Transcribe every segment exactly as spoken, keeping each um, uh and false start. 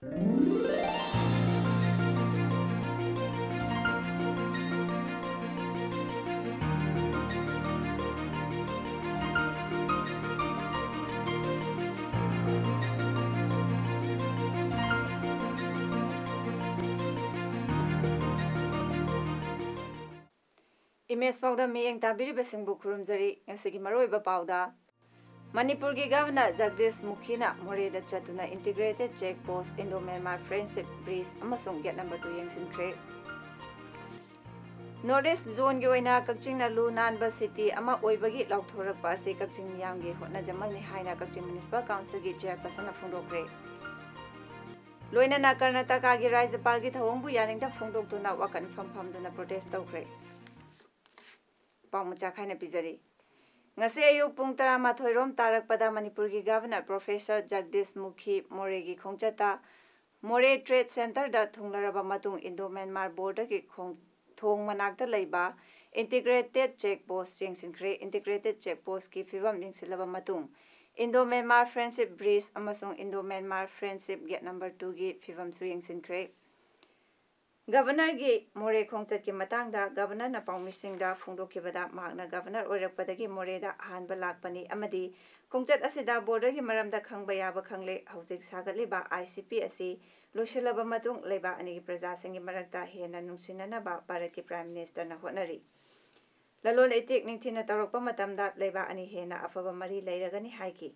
Image ꯄꯥꯎꯗ ꯃꯤꯠꯌꯦꯡ ꯇꯥꯕꯤꯔꯤꯕꯁꯤꯡꯕꯨ ꯈꯨꯔꯨꯝꯖꯔꯤ꯫ ꯉꯁꯤꯒꯤ ꯃꯔꯨꯑꯣꯏꯕ ꯄꯥꯎꯗ, ꯃꯅꯤꯄꯨꯔꯒꯤ ꯒꯚꯔꯅꯔ ꯖꯒꯗꯤꯁ ꯃꯨꯈꯤꯅ ꯃꯣꯔꯦꯗ ꯆꯠꯇꯨꯅ integrated check post, Indo Myanmar friendship bridge ꯑꯃꯁꯨꯡ ꯒꯦꯠ ꯅꯝꯕꯔ ꯇꯨ ꯌꯦꯡꯁꯤꯟꯈ꯭ꯔꯦ꯫ ꯅꯣꯔꯠ ꯏꯁ ꯖꯣꯟꯒꯤ ꯑꯣꯏꯅ ꯀꯛꯆꯤꯡꯅ ꯂꯨ ꯅꯥꯟꯕ ꯁꯤꯇꯤ ꯑꯃ ꯑꯣꯏꯕꯒꯤ ꯂꯥꯎꯊꯣꯔꯛꯄ ꯑꯁꯤ ꯀꯛꯆꯤꯡ ꯃꯤꯌꯥꯝꯒꯤ ꯍꯣꯠꯅꯖꯃꯜꯅꯤ ꯍꯥꯏꯅ ꯀꯛꯆꯤꯡ ꯃ꯭ꯌꯨꯅꯤꯁꯤꯄꯥꯜ ꯀꯥꯎꯟꯁꯤꯜꯒꯤ ꯆꯦꯌꯔꯄꯔꯁꯟꯅ ꯐꯣꯡꯗꯣꯛꯈ꯭ꯔꯦ꯫ ꯂꯣꯏꯅꯅ ꯀꯔꯅꯥꯇꯀꯥꯒꯤ ꯔꯥꯖ꯭ꯌꯄꯥꯜꯒꯤ ꯊꯧꯑꯣꯡꯕꯨ ꯌꯥꯅꯤꯡꯗꯕ ꯐꯣꯡꯗꯣꯛꯇꯨꯅ ꯋꯥꯀꯠ ꯃꯤꯐꯝ ꯐꯝꯗꯨꯅ ꯄ꯭ꯔꯣꯇꯦꯁ ꯇꯧꯈ꯭ꯔꯦ꯫ ꯄꯥꯎ ꯃꯆꯥ ꯈꯥꯏꯅ ꯄꯤꯖꯔꯤ꯫ ꯉꯁꯤ ꯑꯌꯨꯛ ꯄꯨꯡ ꯇꯔꯥꯃꯥꯊꯣꯏ ꯔꯣꯝ ꯇꯥꯔꯛꯄꯗ ꯃꯅꯤꯄꯨꯔꯒꯤ ꯒꯚꯔꯅꯔ ꯄ꯭ꯔꯣꯐꯦꯁꯔ ꯖꯒꯗꯤꯁ ꯃꯨꯈꯤ ꯃꯣꯔꯦꯒꯤ ꯈꯣꯡꯆꯠꯇ ꯃꯣꯔꯦ ꯇ꯭ꯔꯦꯗ ꯁꯦꯟꯇꯔꯗ ꯊꯨꯡꯂꯔꯕ ꯃꯇꯨꯡ ꯏꯟꯗꯣ ꯃ꯭ꯌꯥꯟꯃꯥꯔ ꯕꯣꯔꯗꯔꯒꯤ ꯈꯣꯡ-, ꯊꯣꯡ ꯃꯅꯥꯛꯇ ꯂꯩꯕ ꯏꯟꯇꯤꯒ꯭ꯔꯦꯇꯦꯗ ꯆꯦꯛ ꯄꯣꯁ ꯌꯦꯡꯁꯤꯟꯈ꯭ꯔꯦ꯫ ꯏꯟꯇꯤꯒ꯭ꯔꯦꯇꯦꯗ ꯆꯦꯛ ꯄꯣꯁꯀꯤ ꯐꯤꯕꯝ ꯌꯦꯡꯁꯤꯜꯂꯕ ꯃꯇꯨꯡ ꯏꯟꯗꯣ ꯃ꯭ꯌꯥꯟꯃꯥꯔ ꯐ꯭ꯔꯦꯟꯗꯁꯤꯞ ꯕ꯭ꯔꯤꯖ ꯑꯃꯁꯨꯡ ꯏꯟꯗꯣ ꯃ꯭ꯌꯥꯟꯃꯥꯔ ꯐ꯭ꯔꯦꯟꯗꯁꯤꯞ ꯒꯦꯠ ꯅꯝꯕꯔ ꯇꯨꯒꯤ ꯐꯤꯕꯝꯁꯨ ꯌꯦꯡꯁꯤꯟꯈ꯭ꯔꯦ꯫ ꯒꯚꯔꯅꯔꯒꯤ ꯃꯣꯔꯦ ꯈꯣꯡꯆꯠꯀꯤ ꯃꯇꯥꯡꯗ ꯒꯚꯔꯅꯔꯅ ꯄꯥꯎꯃꯤꯁꯤꯡꯗ ꯐꯣꯡꯗꯣꯛꯈꯤꯕꯗ, ꯃꯍꯥꯛꯅ ꯒꯚꯔꯅꯔ ꯑꯣꯏꯔꯛꯄꯗꯒꯤ ꯃꯣꯔꯦꯗ ꯑꯍꯥꯟꯕ ꯂꯥꯛꯄꯅꯤ ꯑꯃꯗꯤ ꯈꯣꯡꯆꯠ ꯑꯁꯤꯗ ꯕꯣꯔꯗꯔꯒꯤ ꯃꯔꯝꯗ ꯈꯪꯕ ꯌꯥꯕ ꯈꯪꯂꯦ꯫ ꯍꯧꯖꯤꯛ ꯁꯥꯒꯠꯂꯤꯕ ꯑꯥꯏ ꯁꯤ ꯄꯤ ꯑꯁꯤ ꯂꯣꯏꯁꯤꯜꯂꯕ ꯃꯇꯨꯡ ꯂꯩꯕꯥꯛ ꯑꯅꯤꯒꯤ ꯄ꯭ꯔꯖꯥꯁꯤꯡꯒꯤ ꯃꯔꯛꯇ ꯍꯦꯟꯅ ꯅꯨꯡꯁꯤꯅꯅꯕ ꯚꯥꯔꯠꯀꯤ ꯄ꯭ꯔꯥꯏꯝ ꯃꯤꯅꯤꯁꯇꯔꯅ ꯍꯣꯠꯅꯔꯤ꯫ ꯂꯂꯣꯟ ꯏꯇꯤꯛ ꯅꯤꯡꯊꯤꯅ ꯇꯧꯔꯛꯄ ꯃꯇꯝꯗ ꯂꯩꯕꯥꯛ ꯑꯅꯤ ꯍꯦꯟꯅ ꯑꯐꯕ ꯃꯔꯤ ꯂꯩꯔꯒꯅꯤ ꯍꯥꯏꯈꯤ꯫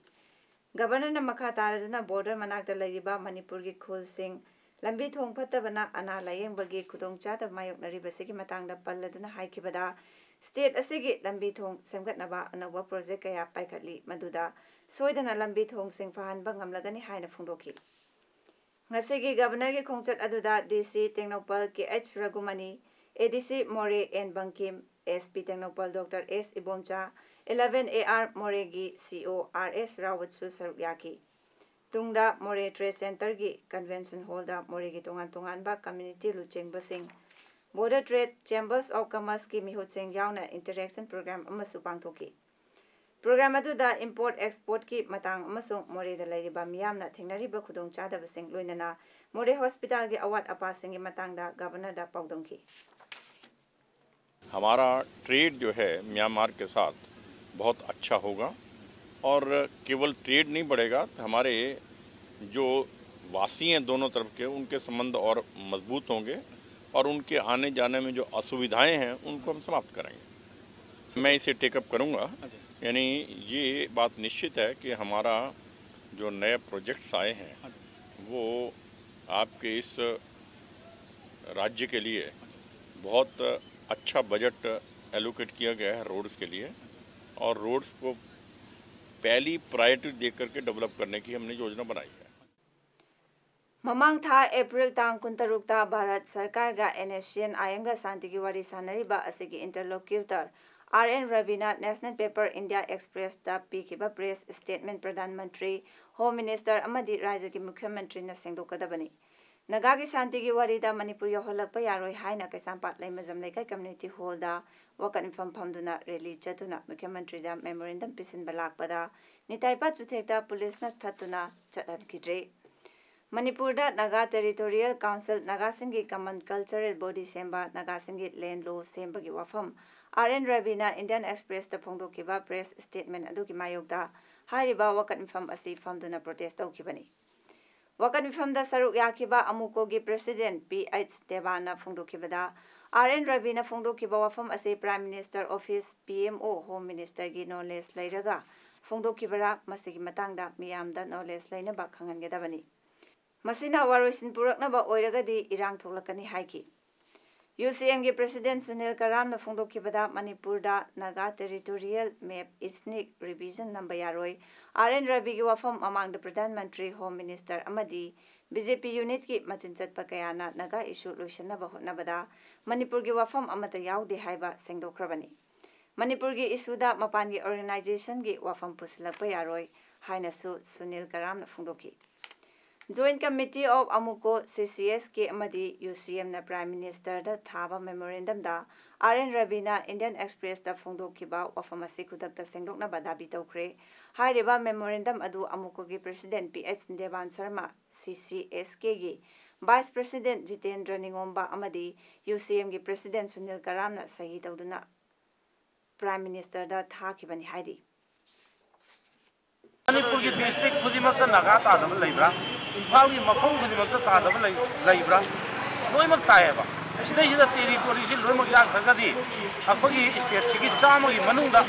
ꯒꯚꯔꯅꯔꯅ ꯃꯈꯥ ꯇꯥꯔꯗꯨꯅ ꯕꯣꯔꯗꯔ ꯃꯅꯥꯛꯇ ꯂꯩꯔꯤꯕ ꯃꯅꯤꯄꯨꯔꯒꯤ ꯈꯨꯜꯁꯤꯡ ꯂꯝꯕꯤ ꯊꯣꯡ ꯐꯠꯇꯕꯅ ꯑꯅꯥ ꯂꯥꯌꯦꯡꯕꯒꯤ ꯈꯨꯗꯣꯡꯆꯥꯗꯕ ꯃꯥꯌꯣꯛꯅꯔꯤꯕꯁꯤꯒꯤ ꯃꯇꯥꯡꯗ ꯄꯜꯂꯗꯨꯅ ꯍꯥꯏꯈꯤꯕꯗ, ꯁ꯭ꯇꯦꯠ ꯑꯁꯤꯒꯤ ꯂꯝꯕꯤ ꯊꯣꯡ ꯁꯦꯝꯒꯠꯅꯕ ꯑꯅꯧꯕ ꯄ꯭ꯔꯣꯖꯦꯛ ꯀꯌꯥ ꯄꯥꯏꯈꯠꯂꯤ, ꯃꯗꯨꯗ ꯁꯣꯏꯗꯅ ꯂꯝꯕꯤ ꯊꯣꯡꯁꯤꯡ ꯐꯍꯟꯕ ꯉꯝꯂꯒꯅꯤ ꯍꯥꯏꯅ ꯐꯣꯡꯗꯣꯛꯈꯤ꯫ ꯉꯁꯤꯒꯤ ꯒꯚꯔꯅꯔꯒꯤ ꯈꯣꯡꯆꯠ ꯑꯗꯨꯗ ꯗꯤ ꯁꯤ ꯇꯦꯡꯅꯧꯄꯜ ꯀꯦ H Raghumani, A D C Moreh N Bankim, S P Tengnoupal doctor S Ibomcha, eleven A R ꯃꯣꯔꯦꯒꯤ ꯁꯤ ꯑꯣ ꯑꯥꯔ ꯑꯦꯁ ꯔꯥꯋꯠꯁꯨ ꯁꯔꯨꯛ ꯌꯥꯈꯤ꯫ ꯇꯨꯡꯗ ꯃꯣꯔꯦ ꯇ꯭ꯔꯦꯗ ꯁꯦꯟꯇꯔꯒꯤ ꯀꯟꯚꯦꯟꯁꯟ ꯍꯣꯜꯗ ꯃꯣꯔꯦꯒꯤ ꯇꯣꯉꯥꯟ ꯇꯣꯉꯥꯟꯕ ꯀꯝꯃ꯭ꯌꯨꯅꯤꯇꯤ ꯂꯨꯆꯤꯡꯕꯁꯤꯡ, ꯕꯣꯔꯗꯔ ꯇ꯭ꯔꯦꯗ, ꯆꯦꯝꯕꯔꯁ ꯑꯣꯐ ꯀꯃꯔꯁꯀꯤ ꯃꯤꯍꯨꯠꯁꯤꯡ ꯌꯥꯎꯅ ꯏꯟꯇꯔꯦꯛꯁꯟ ꯄ꯭ꯔꯣꯒ꯭ꯔꯥꯝ ꯑꯃꯁꯨ ꯄꯥꯡꯊꯣꯛꯈꯤ꯫ ꯄ꯭ꯔꯣꯒ꯭ꯔꯥꯝ ꯑꯗꯨꯗ ꯏꯝꯄꯣꯔꯠ ꯑꯦꯛꯁꯄꯣꯔꯠꯀꯤ ꯃꯇꯥꯡ ꯑꯃꯁꯨꯡ ꯃꯣꯔꯦꯗ ꯂꯩꯔꯤꯕ ꯃꯤꯌꯥꯝꯅ ꯊꯦꯡꯅꯔꯤꯕ ꯈꯨꯗꯣꯡꯆꯥꯗꯕꯁꯤꯡ, ꯂꯣꯏꯅꯅ ꯃꯣꯔꯦ ꯍꯣꯁꯄꯤꯇꯥꯜꯒꯤ ꯑꯋꯥꯠ ꯑꯄꯥꯁꯤꯡꯒꯤ ꯃꯇꯥꯡꯗ ꯒꯕꯔꯅꯔꯗ ꯄꯥꯎꯗꯝꯈꯤ꯫ हमारा ट्रेड जो है म्यांमार के साथ बहुत अच्छा होगा और केवल ट्रेड नहीं बढ़ेगा, हमारे जो वासी हैं दोनों तरफ के, उनके संबंध और मजबूत होंगे और उनके आने जाने में जो असुविधाएं हैं उनको हम समाप्त करेंगे। मैं इसे टेकअप करूँगा। यानी ये बात निश्चित है कि हमारा जो नए प्रोजेक्ट्स आए हैं वो आपके इस राज्य के लिए बहुत अच्छा बजट एलोकेट किया गया है रोड्स के लिए और रोड्स को पहली प्रायोरिटी दे करके डेवलप करने की हमने योजना बनाई है। ꯃꯃꯥꯡ ꯊꯥ ꯑꯦꯄ꯭ꯔꯤꯜ ꯇꯥꯡ ꯀꯨꯟꯇꯔꯨꯛꯇ Bharat ꯁꯔꯀꯥꯔꯒ and S C and ꯑꯥꯏ ꯑꯦꯝꯒ ꯁꯥꯟꯇꯤꯒꯤ ꯋꯥꯔꯤ ꯁꯥꯟꯅꯔꯤꯕ ꯑꯁꯤꯒꯤ ꯏꯟꯇꯔꯂꯣꯀ꯭ꯌꯨꯇꯔ ꯑꯥꯔ ꯑꯦꯟ ꯔꯕꯤꯅ ꯅꯦꯁꯅꯦꯜ ꯄꯦꯄꯔ ꯏꯟꯗꯤꯌꯥ ꯑꯦꯛꯁꯄ꯭ꯔꯦꯁꯇ ꯄꯤꯈꯤꯕ press statement Pradhan Mantri, home minister ꯑꯃꯗꯤ ꯔꯥꯖ꯭ꯌꯒꯤ ꯃꯨꯈ꯭ꯌ ꯃꯟꯇ꯭ꯔꯤꯅ ꯁꯦꯡꯗꯣꯛꯀꯗꯕꯅꯤ꯫ ꯅꯥꯒꯥꯒꯤ ꯁꯥꯟꯇꯤꯒꯤ ꯋꯥꯔꯤꯗ ꯃꯅꯤꯄꯨꯔ ꯌꯧꯍꯜꯂꯛꯄ ꯌꯥꯔꯣꯏ ꯍꯥꯏꯅ ꯀꯩꯁꯥꯝꯄꯥꯠ ꯂꯩꯃꯖꯝ ꯂꯩꯀꯥꯏ ꯀꯝꯃ꯭ꯌꯨꯅꯤꯇꯤ ꯍꯣꯜꯗ ꯋꯥꯀꯠ ꯃꯤꯐꯝ ꯐꯝꯗꯨꯅ ꯔꯦꯂꯤ ꯆꯠꯇꯨꯅ ꯃꯨꯈ꯭ꯌ ꯃꯟꯇ꯭ꯔꯤꯗ ꯃꯦꯃꯣꯔꯦꯟꯗꯝ ꯄꯤꯁꯤꯟꯕ ꯂꯥꯛꯄꯗ ꯅꯤꯇꯥꯏꯄꯥ ꯆꯨꯊꯦꯛꯇ ꯄꯨꯂꯤꯁꯅ ꯊꯠꯇꯨꯅ ꯆꯠꯍꯟꯈꯤꯗ꯭ꯔꯦ꯫ ꯃꯅꯤꯄꯨꯔꯗ ꯅꯥꯒꯥ ꯇꯦꯔꯤꯇꯣꯔꯤꯌꯦꯜ ꯀꯥꯎꯟꯁꯤꯜ, ꯅꯥꯒꯥꯁꯤꯡꯒꯤ ꯀꯃꯟ ꯀꯜꯆꯔꯦꯜ ꯕꯣꯗꯤ ꯁꯦꯝꯕ, ꯅꯥꯒꯥꯁꯤꯡꯒꯤ ꯂꯦꯟ ꯂꯣ ꯁꯦꯝꯕꯒꯤ ꯋꯥꯐꯝ ꯑꯥꯔ ꯑꯦꯟ ꯔꯕꯤꯅ ꯏꯟꯗꯤꯌꯥꯟ ꯑꯦꯛꯁꯄ꯭ꯔꯦꯁꯇ ꯐꯣꯡꯗꯣꯛꯈꯤꯕ ꯄ꯭ꯔꯦꯁ ꯁ꯭ꯇꯦꯠꯃꯦꯟ ꯑꯗꯨꯒꯤ ꯃꯥꯌꯣꯛꯇ ꯍꯥꯏꯔꯤꯕ ꯋꯥꯀꯠ ꯃꯤꯐꯝ ꯑꯁꯤ ꯐꯝꯗꯨꯅ ꯄ꯭ꯔꯣꯇꯦꯁ ꯇꯧꯈꯤꯕꯅꯤ꯫ ꯋꯥꯀꯠ ꯃꯤꯐꯝꯗ ꯁꯔꯨꯛ ꯌꯥꯈꯤꯕ ꯑꯃꯨꯀꯣꯒꯤ ꯄ꯭ꯔꯦꯁꯤꯗꯦꯟꯠ ꯄꯤ ꯑꯩꯆ ꯗꯦꯕꯥꯅ ꯐꯣꯡꯗꯣꯛꯈꯤꯕꯗ, ꯑꯥꯔ ꯑꯦꯟ ꯔꯕꯤꯅ ꯐꯣꯡꯗꯣꯛꯈꯤꯕ ꯋꯥꯐꯝ ꯑꯁꯤ prime minister office, P M O, home ꯃꯤꯅꯤꯁꯇꯔꯒꯤ ꯅꯣꯂꯦꯖ ꯂꯩꯔꯒ ꯐꯣꯡꯗꯣꯛꯈꯤꯕꯔꯥ, ꯃꯁꯤꯒꯤ ꯃꯇꯥꯡꯗ ꯃꯤꯌꯥꯝꯗ ꯅꯣꯂꯦꯖ ꯂꯩꯅꯕ ꯈꯪꯍꯟꯒꯗꯕꯅꯤ꯫ ꯃꯁꯤꯅ ꯋꯥꯔꯣꯏꯁꯤꯟ ꯄꯨꯔꯛꯅꯕ ꯑꯣꯏꯔꯒꯗꯤ ꯏꯔꯥꯡ ꯊꯣꯛꯂꯛꯀꯅꯤ ꯍꯥꯏꯈꯤ꯫ ꯌꯨ ꯁꯤ ꯑꯦꯝꯒꯤ ꯄ꯭ꯔꯦꯁꯤꯗꯦꯟꯠ ꯁꯨꯅꯤꯜ ꯀꯔꯥꯝꯅ ꯐꯣꯡꯗꯣꯛꯈꯤꯕꯗ, ꯃꯅꯤꯄꯨꯔꯗ Naga territorial map, ethnic revision ꯅꯝꯕ ꯌꯥꯔꯣꯏ꯫ ꯑꯥꯔ ꯑꯦꯟ ꯔꯕꯤꯒꯤ ꯋꯥꯐꯝ ꯃꯃꯥꯡꯗ ꯄ꯭ꯔꯙꯥꯟ ꯃꯟꯇ꯭ꯔꯤ, ꯍꯣꯝ ꯃꯤꯅꯤꯁꯇꯔ ꯑꯃꯗꯤ ꯕꯤ ꯖꯦ ꯄꯤ ꯌꯨꯅꯤꯠꯀꯤ ꯃꯆꯤꯟ ꯆꯠꯄ ꯀꯌꯥꯅ ꯅꯥꯒꯥ ꯏꯁꯨ ꯂꯣꯏꯁꯤꯟꯅꯕ ꯍꯣꯠꯅꯕꯗ ꯃꯅꯤꯄꯨꯔꯒꯤ ꯋꯥꯐꯝ ꯑꯃꯠꯇ ꯌꯥꯎꯗꯦ ꯍꯥꯏꯕ ꯁꯦꯡꯗꯣꯛꯈ꯭ꯔꯕꯅꯤ꯫ ꯃꯅꯤꯄꯨꯔꯒꯤ ꯏꯁꯨꯗ ꯃꯄꯥꯟꯒꯤ ꯑꯣꯔꯒꯅꯥꯏꯖꯦꯁꯟꯒꯤ ꯋꯥꯐꯝ ꯄꯨꯁꯤꯜꯂꯛꯄ ꯌꯥꯔꯣꯏ ꯍꯥꯏꯅꯁꯨ ꯁꯨꯅꯤꯜ ꯀꯔꯥꯝꯅ ꯐꯣꯡꯗꯣꯛꯈꯤ꯫ Joint Committee of AMUCO, CCSK ꯑꯃꯗꯤ UCMꯅ Prime Ministerꯗ ꯊꯥꯕ memorandumꯗ R N ꯔꯕꯤꯅ Indian Expressꯇ ꯐꯣꯡꯗꯣꯛꯈꯤꯕ ꯋꯥꯐꯝ ꯑꯁꯤ ꯈꯨꯗꯛꯇ ꯁꯦꯡꯗꯣꯛꯅꯕ ꯗꯥꯕꯤ ꯇꯧꯈ꯭ꯔꯦ꯫ ꯍꯥꯏꯔꯤꯕ memorandum ꯑꯗꯨ AMUCOꯒꯤ President P H Devan Sharma, CCSKꯒꯤ Vice President Jitendra ꯅꯤꯉꯣꯝꯕ ꯑꯃꯗꯤ UCMꯒꯤ President ꯁꯨꯅꯤꯜ ꯀꯔꯥꯝꯅ ꯁꯍꯤ ꯇꯧꯗꯨꯅ Prime Ministerꯗ ꯊꯥꯈꯤꯕꯅꯤ ꯍꯥꯏꯔꯤ꯫ ꯃꯅꯤꯄꯨꯔꯒꯤ district ꯈꯨꯗꯤꯡꯃꯛꯇ ꯅꯥꯒꯥ ꯇꯥꯗꯕ ꯂꯩꯕ꯭ꯔꯥ? ꯏꯝꯐꯥꯜꯒꯤ ꯃꯐꯝ ꯈꯨꯗꯤꯡꯃꯛꯇ ꯇꯥꯗꯕ ꯂꯩ-, ꯂꯩꯕ꯭ꯔꯥ? ꯂꯣꯏꯅꯃꯛ ꯇꯥꯏꯌꯦꯕ꯫ ꯁꯤꯗꯩꯁꯤꯗ territoryꯁꯤ ꯂꯣꯏꯅꯃꯛ ꯌꯥꯟꯈ꯭ꯔꯒꯗꯤ ꯑꯩꯈꯣꯏꯒꯤ stateꯁꯤꯒꯤ ꯆꯥꯝꯃꯒꯤ ꯃꯅꯨꯡꯗ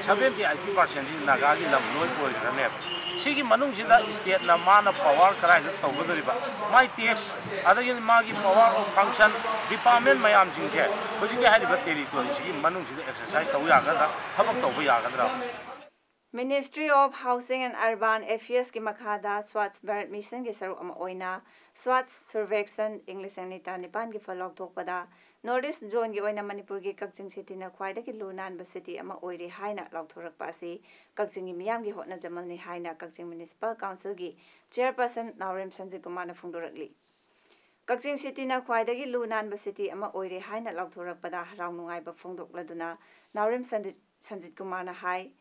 seventy eighty percentꯁꯤ ꯅꯥꯒꯥꯒꯤ ꯂꯝ ꯂꯣꯏ ꯑꯣꯏꯈ꯭ꯔꯅꯦꯕ꯫ ꯁꯤꯒꯤ ꯃꯅꯨꯡꯁꯤꯗ stateꯅ ꯃꯥꯅ power ꯀꯗꯥꯏꯗ ꯇꯧꯒꯗꯧꯔꯤꯕ, ꯃꯥꯏ tax, ꯑꯗꯒꯤ ꯃꯥꯒꯤ power of function, department ꯃꯌꯥꯝꯁꯤꯡꯁꯦ ꯍꯧꯖꯤꯛꯀꯤ ꯍꯥꯏꯔꯤꯕ territoryꯁꯤꯒꯤ ꯃꯅꯨꯡꯁꯤꯗ exercise ꯇꯧꯕ ꯌꯥꯒꯗ꯭ꯔꯥ, ꯊꯕꯛ ꯇꯧꯕ ꯌꯥꯒꯗ꯭ꯔꯥ? Ministry of Housing and Urban Affairsꯀꯤ ꯃꯈꯥꯗ Swachh Bharat Missionꯒꯤ ꯁꯔꯨꯛ ꯑꯃ ꯑꯣꯏꯅ Swachh Survekshan ꯏꯪ ꯂꯤꯁꯤꯡ ꯑꯅꯤ ꯇꯔꯥꯅꯤꯄꯥꯟꯒꯤ ꯐꯜ ꯂꯥꯎꯊꯣꯛꯄꯗ North East Zoneꯒꯤ ꯑꯣꯏꯅ ꯃꯅꯤꯄꯨꯔꯒꯤ ꯀꯛꯆꯤꯡ cityꯅ ꯈ꯭ꯋꯥꯏꯗꯒꯤ ꯂꯨ ꯅꯥꯟꯕ city ꯑꯃ ꯑꯣꯏꯔꯦ ꯍꯥꯏꯅ ꯂꯥꯎꯊꯣꯔꯛꯄ ꯑꯁꯤ ꯀꯛꯆꯤꯡꯒꯤ ꯃꯤꯌꯥꯝꯒꯤ ꯍꯣꯠꯅꯖꯃꯜꯅꯤ ꯍꯥꯏꯅ ꯀꯛꯆꯤꯡ Municipal Councilꯒꯤ Chairperson ꯅꯥꯎꯔꯦꯝ ꯁꯟꯖꯤꯠ ꯀꯨꯃꯥꯔꯅ ꯐꯣꯡꯗꯣꯔꯛꯂꯤ꯫ ꯀꯛꯆꯤꯡ cityꯅ ꯈ꯭ꯋꯥꯏꯗꯒꯤ ꯂꯨ ꯅꯥꯟꯕ city ꯑꯃ ꯑꯣꯏꯔꯦ ꯍꯥꯏꯅ ꯂꯥꯎꯊꯣꯔꯛꯄꯗ ꯍꯔꯥꯎ ꯅꯨꯡꯉꯥꯏꯕ ꯐꯣꯡꯗꯣꯛꯂꯗꯨꯅ ꯅꯥꯎꯔꯦꯝ ꯁꯟꯖꯤꯠ, ꯁꯟꯖꯤꯠ ꯀꯨꯃꯥꯔꯅ ꯍꯥꯏ,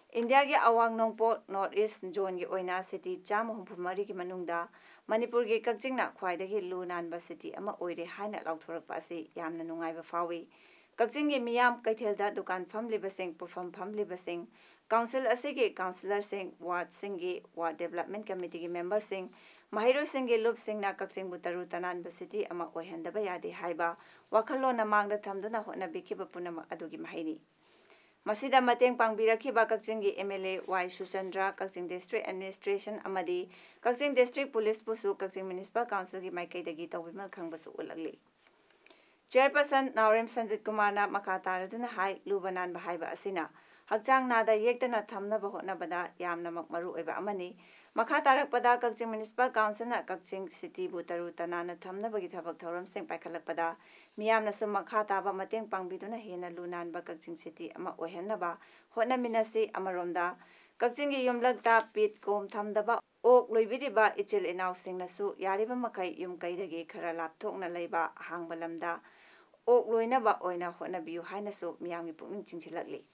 ꯏꯟꯗꯤꯌꯥꯒꯤ ꯑꯋꯥꯡ ꯅꯣꯡꯄꯣꯛ North East Zoneꯒꯤ ꯑꯣꯏꯅ city ꯆꯥꯝꯃ ꯍꯨꯝꯐꯨ ꯃꯔꯤꯒꯤ ꯃꯅꯨꯡꯗ ꯃꯅꯤꯄꯨꯔꯒꯤ ꯀꯛꯆꯤꯡꯅ ꯈ꯭ꯋꯥꯏꯗꯒꯤ ꯂꯨ ꯅꯥꯟꯕ city ꯑꯃ ꯑꯣꯏꯔꯦ ꯍꯥꯏꯅ ꯂꯥꯎꯊꯣꯔꯛꯄ ꯑꯁꯤ ꯌꯥꯝꯅ ꯅꯨꯡꯉꯥꯏꯕ ꯐꯥꯎꯏ꯫ ꯀꯛꯆꯤꯡꯒꯤ ꯃꯤꯌꯥꯝ, ꯀꯩꯊꯦꯜꯗ ꯗꯨꯀꯥꯟ ꯐꯝꯂꯤꯕꯁꯤꯡ, ꯄꯣꯠꯐꯝ ꯐꯝꯂꯤꯕꯁꯤꯡ, council ꯑꯁꯤꯒꯤ councillorꯁꯤꯡ, wardꯁꯤꯡꯒꯤ ward development committeeꯒꯤ memberꯁꯤꯡ, ꯃꯍꯩꯔꯣꯏꯁꯤꯡꯒꯤ ꯂꯨꯞꯁꯤꯡꯅ ꯀꯛꯆꯤꯡꯕꯨ ꯇꯔꯨ ꯇꯅꯥꯟꯕ city ꯑꯃ ꯑꯣꯏꯍꯟꯗꯕ ꯌꯥꯗꯦ ꯍꯥꯏꯕ ꯋꯥꯈꯜꯂꯣꯟꯅ ꯃꯥꯡꯗ ꯊꯝꯗꯨꯅ ꯍꯣꯠꯅꯕꯤꯈꯤꯕ ꯄꯨꯝꯅꯃꯛ ꯑꯗꯨꯒꯤ ꯃꯍꯩꯅꯤ꯫ ꯃꯁꯤꯗ ꯃꯇꯦꯡ ꯄꯥꯡꯕꯤꯔꯛꯈꯤꯕ ꯀꯛꯆꯤꯡꯒꯤ MLA ꯋꯥꯏ ꯁꯨꯆꯟꯗ꯭ꯔ, ꯀꯛꯆꯤꯡ district administration ꯑꯃꯗꯤ ꯀꯛꯆꯤꯡ district policeꯄꯨꯁꯨ ꯀꯛꯆꯤꯡ Municipal Councilꯒꯤ ꯃꯥꯏꯀꯩꯗꯒꯤ ꯇꯧꯕꯤꯃꯜ ꯈꯪꯕꯁꯨ ꯎꯠꯂꯛꯂꯤ꯫ Chairperson ꯅꯥꯎꯔꯦꯝ ꯁꯟꯖꯤꯠ ꯀꯨꯃꯥꯔꯅ ꯃꯈꯥ ꯇꯥꯔꯗꯨꯅ ꯍꯥꯏ, ꯂꯨꯕ ꯅꯥꯟꯕ ꯍꯥꯏꯕ ꯑꯁꯤꯅ ꯍꯛꯆꯥꯡ ꯅꯥꯗ ꯌꯦꯛꯇꯅ ꯊꯝꯅꯕ ꯍꯣꯠꯅꯕꯗ ꯌꯥꯝꯅꯃꯛ ꯃꯔꯨ ꯑꯣꯏꯕ ꯑꯃꯅꯤ꯫ ꯃꯈꯥ ꯇꯥꯔꯛꯄꯗ ꯀꯛꯆꯤꯡ Municipal Councilꯅ ꯀꯛꯆꯤꯡ cityꯕꯨ ꯇꯔꯨ ꯇꯅꯥꯟꯅ ꯊꯝꯅꯕꯒꯤ ꯊꯕꯛ ꯊꯧꯔꯝꯁꯤꯡ ꯄꯥꯏꯈꯠꯂꯛꯄꯗ ꯃꯤꯌꯥꯝꯅꯁꯨ ꯃꯈꯥ ꯇꯥꯕ ꯃꯇꯦꯡ ꯄꯥꯡꯕꯤꯗꯨꯅ ꯍꯦꯟꯅ ꯂꯨ ꯅꯥꯟꯕ ꯀꯛꯆꯤꯡ city ꯑꯃ ꯑꯣꯏꯍꯟꯅꯕ ꯍꯣꯠꯅꯃꯤꯟꯅꯁꯤ꯫ ꯑꯃꯔꯣꯝꯗ ꯀꯛꯆꯤꯡꯒꯤ ꯌꯨꯝꯂꯛꯇ ꯄꯤꯠ ꯀꯣꯝ ꯊꯝꯗꯕ, ꯑꯣꯛ ꯂꯣꯏꯕꯤꯔꯤꯕ ꯏꯆꯤꯜ ꯏꯅꯥꯎꯁꯤꯡꯅꯁꯨ ꯌꯥꯔꯤꯕ ꯃꯈꯩ ꯌꯨꯝ ꯀꯩꯗꯒꯤ ꯈꯔ ꯂꯥꯞꯊꯣꯛꯅ ꯂꯩꯕ ꯑꯍꯥꯡꯕ ꯂꯝꯗ ꯑꯣꯛ ꯂꯣꯏꯅꯕ ꯑꯣꯏꯅ ꯍꯣꯠꯅꯕꯤꯌꯨ ꯍꯥꯏꯅꯁꯨ ꯃꯤꯌꯥꯝꯒꯤ ꯄꯨꯛꯅꯤꯡ ꯆꯤꯡꯁꯤꯜꯂꯛꯂꯤ꯫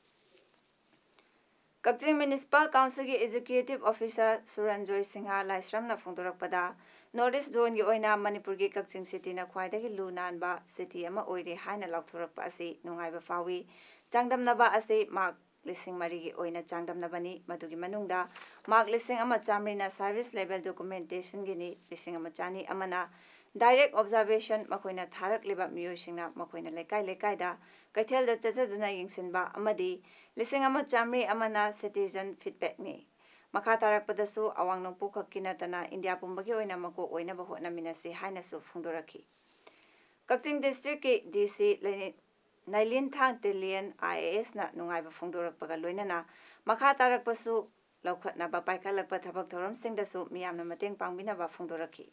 ꯀꯛꯆꯤꯡ ꯃ꯭ꯌꯨꯅꯤꯁꯤꯄꯥꯜ ꯀꯥꯎꯟꯁꯤꯜꯒꯤ ꯑꯦꯛꯖꯤꯀ꯭ꯌꯨꯇꯤꯚ ꯑꯣꯐꯤꯁꯥꯔ ꯁꯨꯔꯟꯖꯣꯏ ꯁꯤꯡꯍ ꯂꯥꯏꯁ꯭ꯔꯝꯅ ꯐꯣꯡꯗꯣꯔꯛꯄꯗ, ꯅꯣꯔꯠ ꯏꯁ ꯖꯣꯟꯒꯤ ꯑꯣꯏꯅ ꯃꯅꯤꯄꯨꯔꯒꯤ ꯀꯛꯆꯤꯡ ꯁꯤꯇꯤꯅ ꯈ꯭ꯋꯥꯏꯗꯒꯤ ꯂꯨ ꯅꯥꯟꯕ ꯁꯤꯇꯤ ꯑꯃ ꯑꯣꯏꯔꯦ ꯍꯥꯏꯅ ꯂꯥꯎꯊꯣꯔꯛꯄ ꯑꯁꯤ ꯅꯨꯡꯉꯥꯏꯕ ꯐꯥꯎꯏ꯫ ꯆꯥꯡꯗꯝꯅꯕ ꯑꯁꯤ ꯃꯥꯔꯛ ꯂꯤꯁꯤꯡ ꯃꯔꯤꯒꯤ ꯑꯣꯏꯅ ꯆꯥꯡꯗꯝꯅꯕꯅꯤ꯫ ꯃꯗꯨꯒꯤ ꯃꯅꯨꯡꯗ ꯃꯥꯔꯛ ꯂꯤꯁꯤꯡ ꯑꯃ ꯆꯥꯃꯔꯤꯅ ꯁꯥꯔꯚꯤꯁ ꯂꯦꯚꯦꯜ ꯗꯣꯀꯨꯃꯦꯟꯇꯦꯁꯟꯒꯤꯅꯤ, ꯂꯤꯁꯤꯡ ꯑꯃ ꯆꯅꯤ ꯑꯃꯅ ꯗꯥꯏꯔꯦꯛ ꯑꯣꯕꯖꯥꯔꯕꯦꯁꯟ, ꯃꯈꯣꯏꯅ ꯊꯥꯔꯛꯂꯤꯕ ꯃꯤꯑꯣꯏꯁꯤꯡꯅ ꯃꯈꯣꯏꯅ ꯂꯩꯀꯥꯏ ꯂꯩꯀꯥꯏꯗ ꯀꯩꯊꯦꯜꯗ ꯆꯠꯆꯗꯨꯅ ꯌꯦꯡꯁꯤꯟꯕ, ꯑꯃꯗꯤ ꯂꯤꯁꯤꯡ ꯑꯃ ꯆꯥꯃꯔꯤ ꯑꯃꯅ ꯁꯤꯇꯤꯖꯟ ꯐꯤꯗꯕꯦꯛꯅꯤ꯫ ꯃꯈꯥ ꯇꯥꯔꯛꯄꯗꯁꯨ ꯑꯋꯥꯡ ꯅꯣꯡꯄꯣꯛ ꯈꯛꯀꯤ ꯅꯠꯇꯅ ꯏꯟꯗꯤꯌꯥ ꯄꯨꯝꯕꯒꯤ ꯑꯣꯏꯅ ꯃꯀꯣꯛ ꯑꯣꯏꯅꯕ ꯍꯣꯠꯅꯃꯤꯟꯅꯁꯤ ꯍꯥꯏꯅꯁꯨ ꯐꯣꯡꯗꯣꯔꯛꯈꯤ꯫ ꯀꯛꯆꯤꯡ ꯗꯤꯁꯇ꯭ꯔꯤꯛꯀꯤ ꯗꯤ ꯁꯤ ꯅꯥꯏꯂꯤꯟꯊꯥꯡ ꯇꯦꯂꯤꯌꯟ ꯑꯥꯏ ꯑꯦ ꯑꯦꯁꯅ ꯅꯨꯡꯉꯥꯏꯕ ꯐꯣꯡꯗꯣꯔꯛꯄꯒ ꯂꯣꯏꯅꯅ ꯃꯈꯥ ꯇꯥꯔꯛꯄꯁꯨ ꯂꯧꯈꯠꯅꯕ ꯄꯥꯏꯈꯠꯂꯛꯄ ꯊꯕꯛ ꯊꯧꯔꯝꯁꯤꯡꯗꯁꯨ ꯃꯤꯌꯥꯝꯅ ꯃꯇꯦꯡ ꯄꯥꯡꯕꯤꯅꯕ ꯐꯣꯡꯗꯣꯔꯛꯈꯤ꯫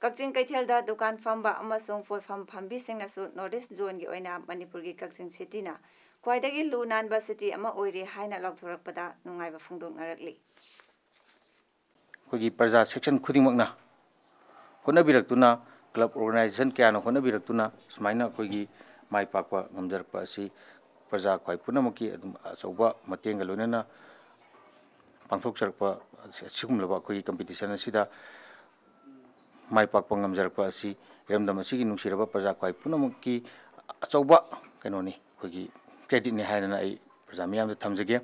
ꯀꯛꯆꯤꯡ ꯀꯩꯊꯦꯜꯗ ꯗꯨꯀꯥꯟ ꯐꯝꯕ ꯑꯃꯁꯨꯡ ꯄꯣꯠꯐꯝ ꯐꯝꯕꯤꯁꯤꯡꯅꯁꯨ ꯅꯣꯔꯠ ꯏꯁ ꯖꯣꯟꯒꯤ ꯑꯣꯏꯅ ꯃꯅꯤꯄꯨꯔꯒꯤ ꯀꯛꯆꯤꯡ ꯁꯤꯇꯤꯅ ꯈ꯭ꯋꯥꯏꯗꯒꯤ ꯂꯨ ꯅꯥꯟꯕ ꯁꯤꯇꯤ ꯑꯃ ꯑꯣꯏꯔꯦ ꯍꯥꯏꯅ ꯂꯥꯎꯊꯣꯔꯛꯄꯗ ꯅꯨꯡꯉꯥꯏꯕ ꯐꯣꯡꯗꯣꯛꯅꯔꯛꯂꯤ꯫ ꯑꯩꯈꯣꯏꯒꯤ ꯄ꯭ꯔꯖꯥ ꯁꯦꯛꯁꯟ ꯈꯨꯗꯤꯡꯃꯛꯅ ꯍꯣꯠꯅꯕꯤꯔꯛꯇꯨꯅ, ꯀ꯭ꯂꯕ ꯑꯣꯔꯒꯅꯥꯏꯖꯦꯁꯟ ꯀꯌꯥꯅ ꯍꯣꯠꯅꯕꯤꯔꯛꯇꯨꯅ ꯁꯨꯃꯥꯏꯅ ꯑꯩꯈꯣꯏꯒꯤ ꯃꯥꯏ ꯄꯥꯛꯄ ꯉꯝꯖꯔꯛꯄ ꯑꯁꯤ ꯄ꯭ꯔꯖꯥ ꯈ꯭ꯋꯥꯏ ꯄꯨꯝꯅꯃꯛꯀꯤ ꯑꯗꯨꯝ ꯑꯆꯧꯕ ꯃꯇꯦꯡꯒ ꯂꯣꯏꯅꯅ ꯄꯥꯡꯊꯣꯛꯆꯔꯛꯄ ꯑꯁꯤꯒꯨꯝꯂꯕ ꯑꯩꯈꯣꯏꯒꯤ ꯀꯝꯄꯤꯇꯤꯁꯟ ꯑꯁꯤꯗ ꯃꯥꯏ ꯄꯥꯛꯄ ꯉꯝꯖꯔꯛꯄ ꯑꯁꯤ ꯏꯔꯝꯗꯝ ꯑꯁꯤꯒꯤ ꯅꯨꯡꯁꯤꯔꯕ ꯄ꯭ꯔꯖꯥ ꯈ꯭ꯋꯥꯏ ꯄꯨꯝꯅꯃꯛꯀꯤ ꯑꯆꯧꯕ ꯀꯩꯅꯣꯅꯤ, ꯑꯩꯈꯣꯏꯒꯤ ꯀ꯭ꯔꯦꯗꯤꯠꯅꯤ ꯍꯥꯏꯗꯅ ꯑꯩ ꯄ꯭ꯔꯖꯥ ꯃꯤꯌꯥꯝꯗ ꯊꯝꯖꯒꯦ꯫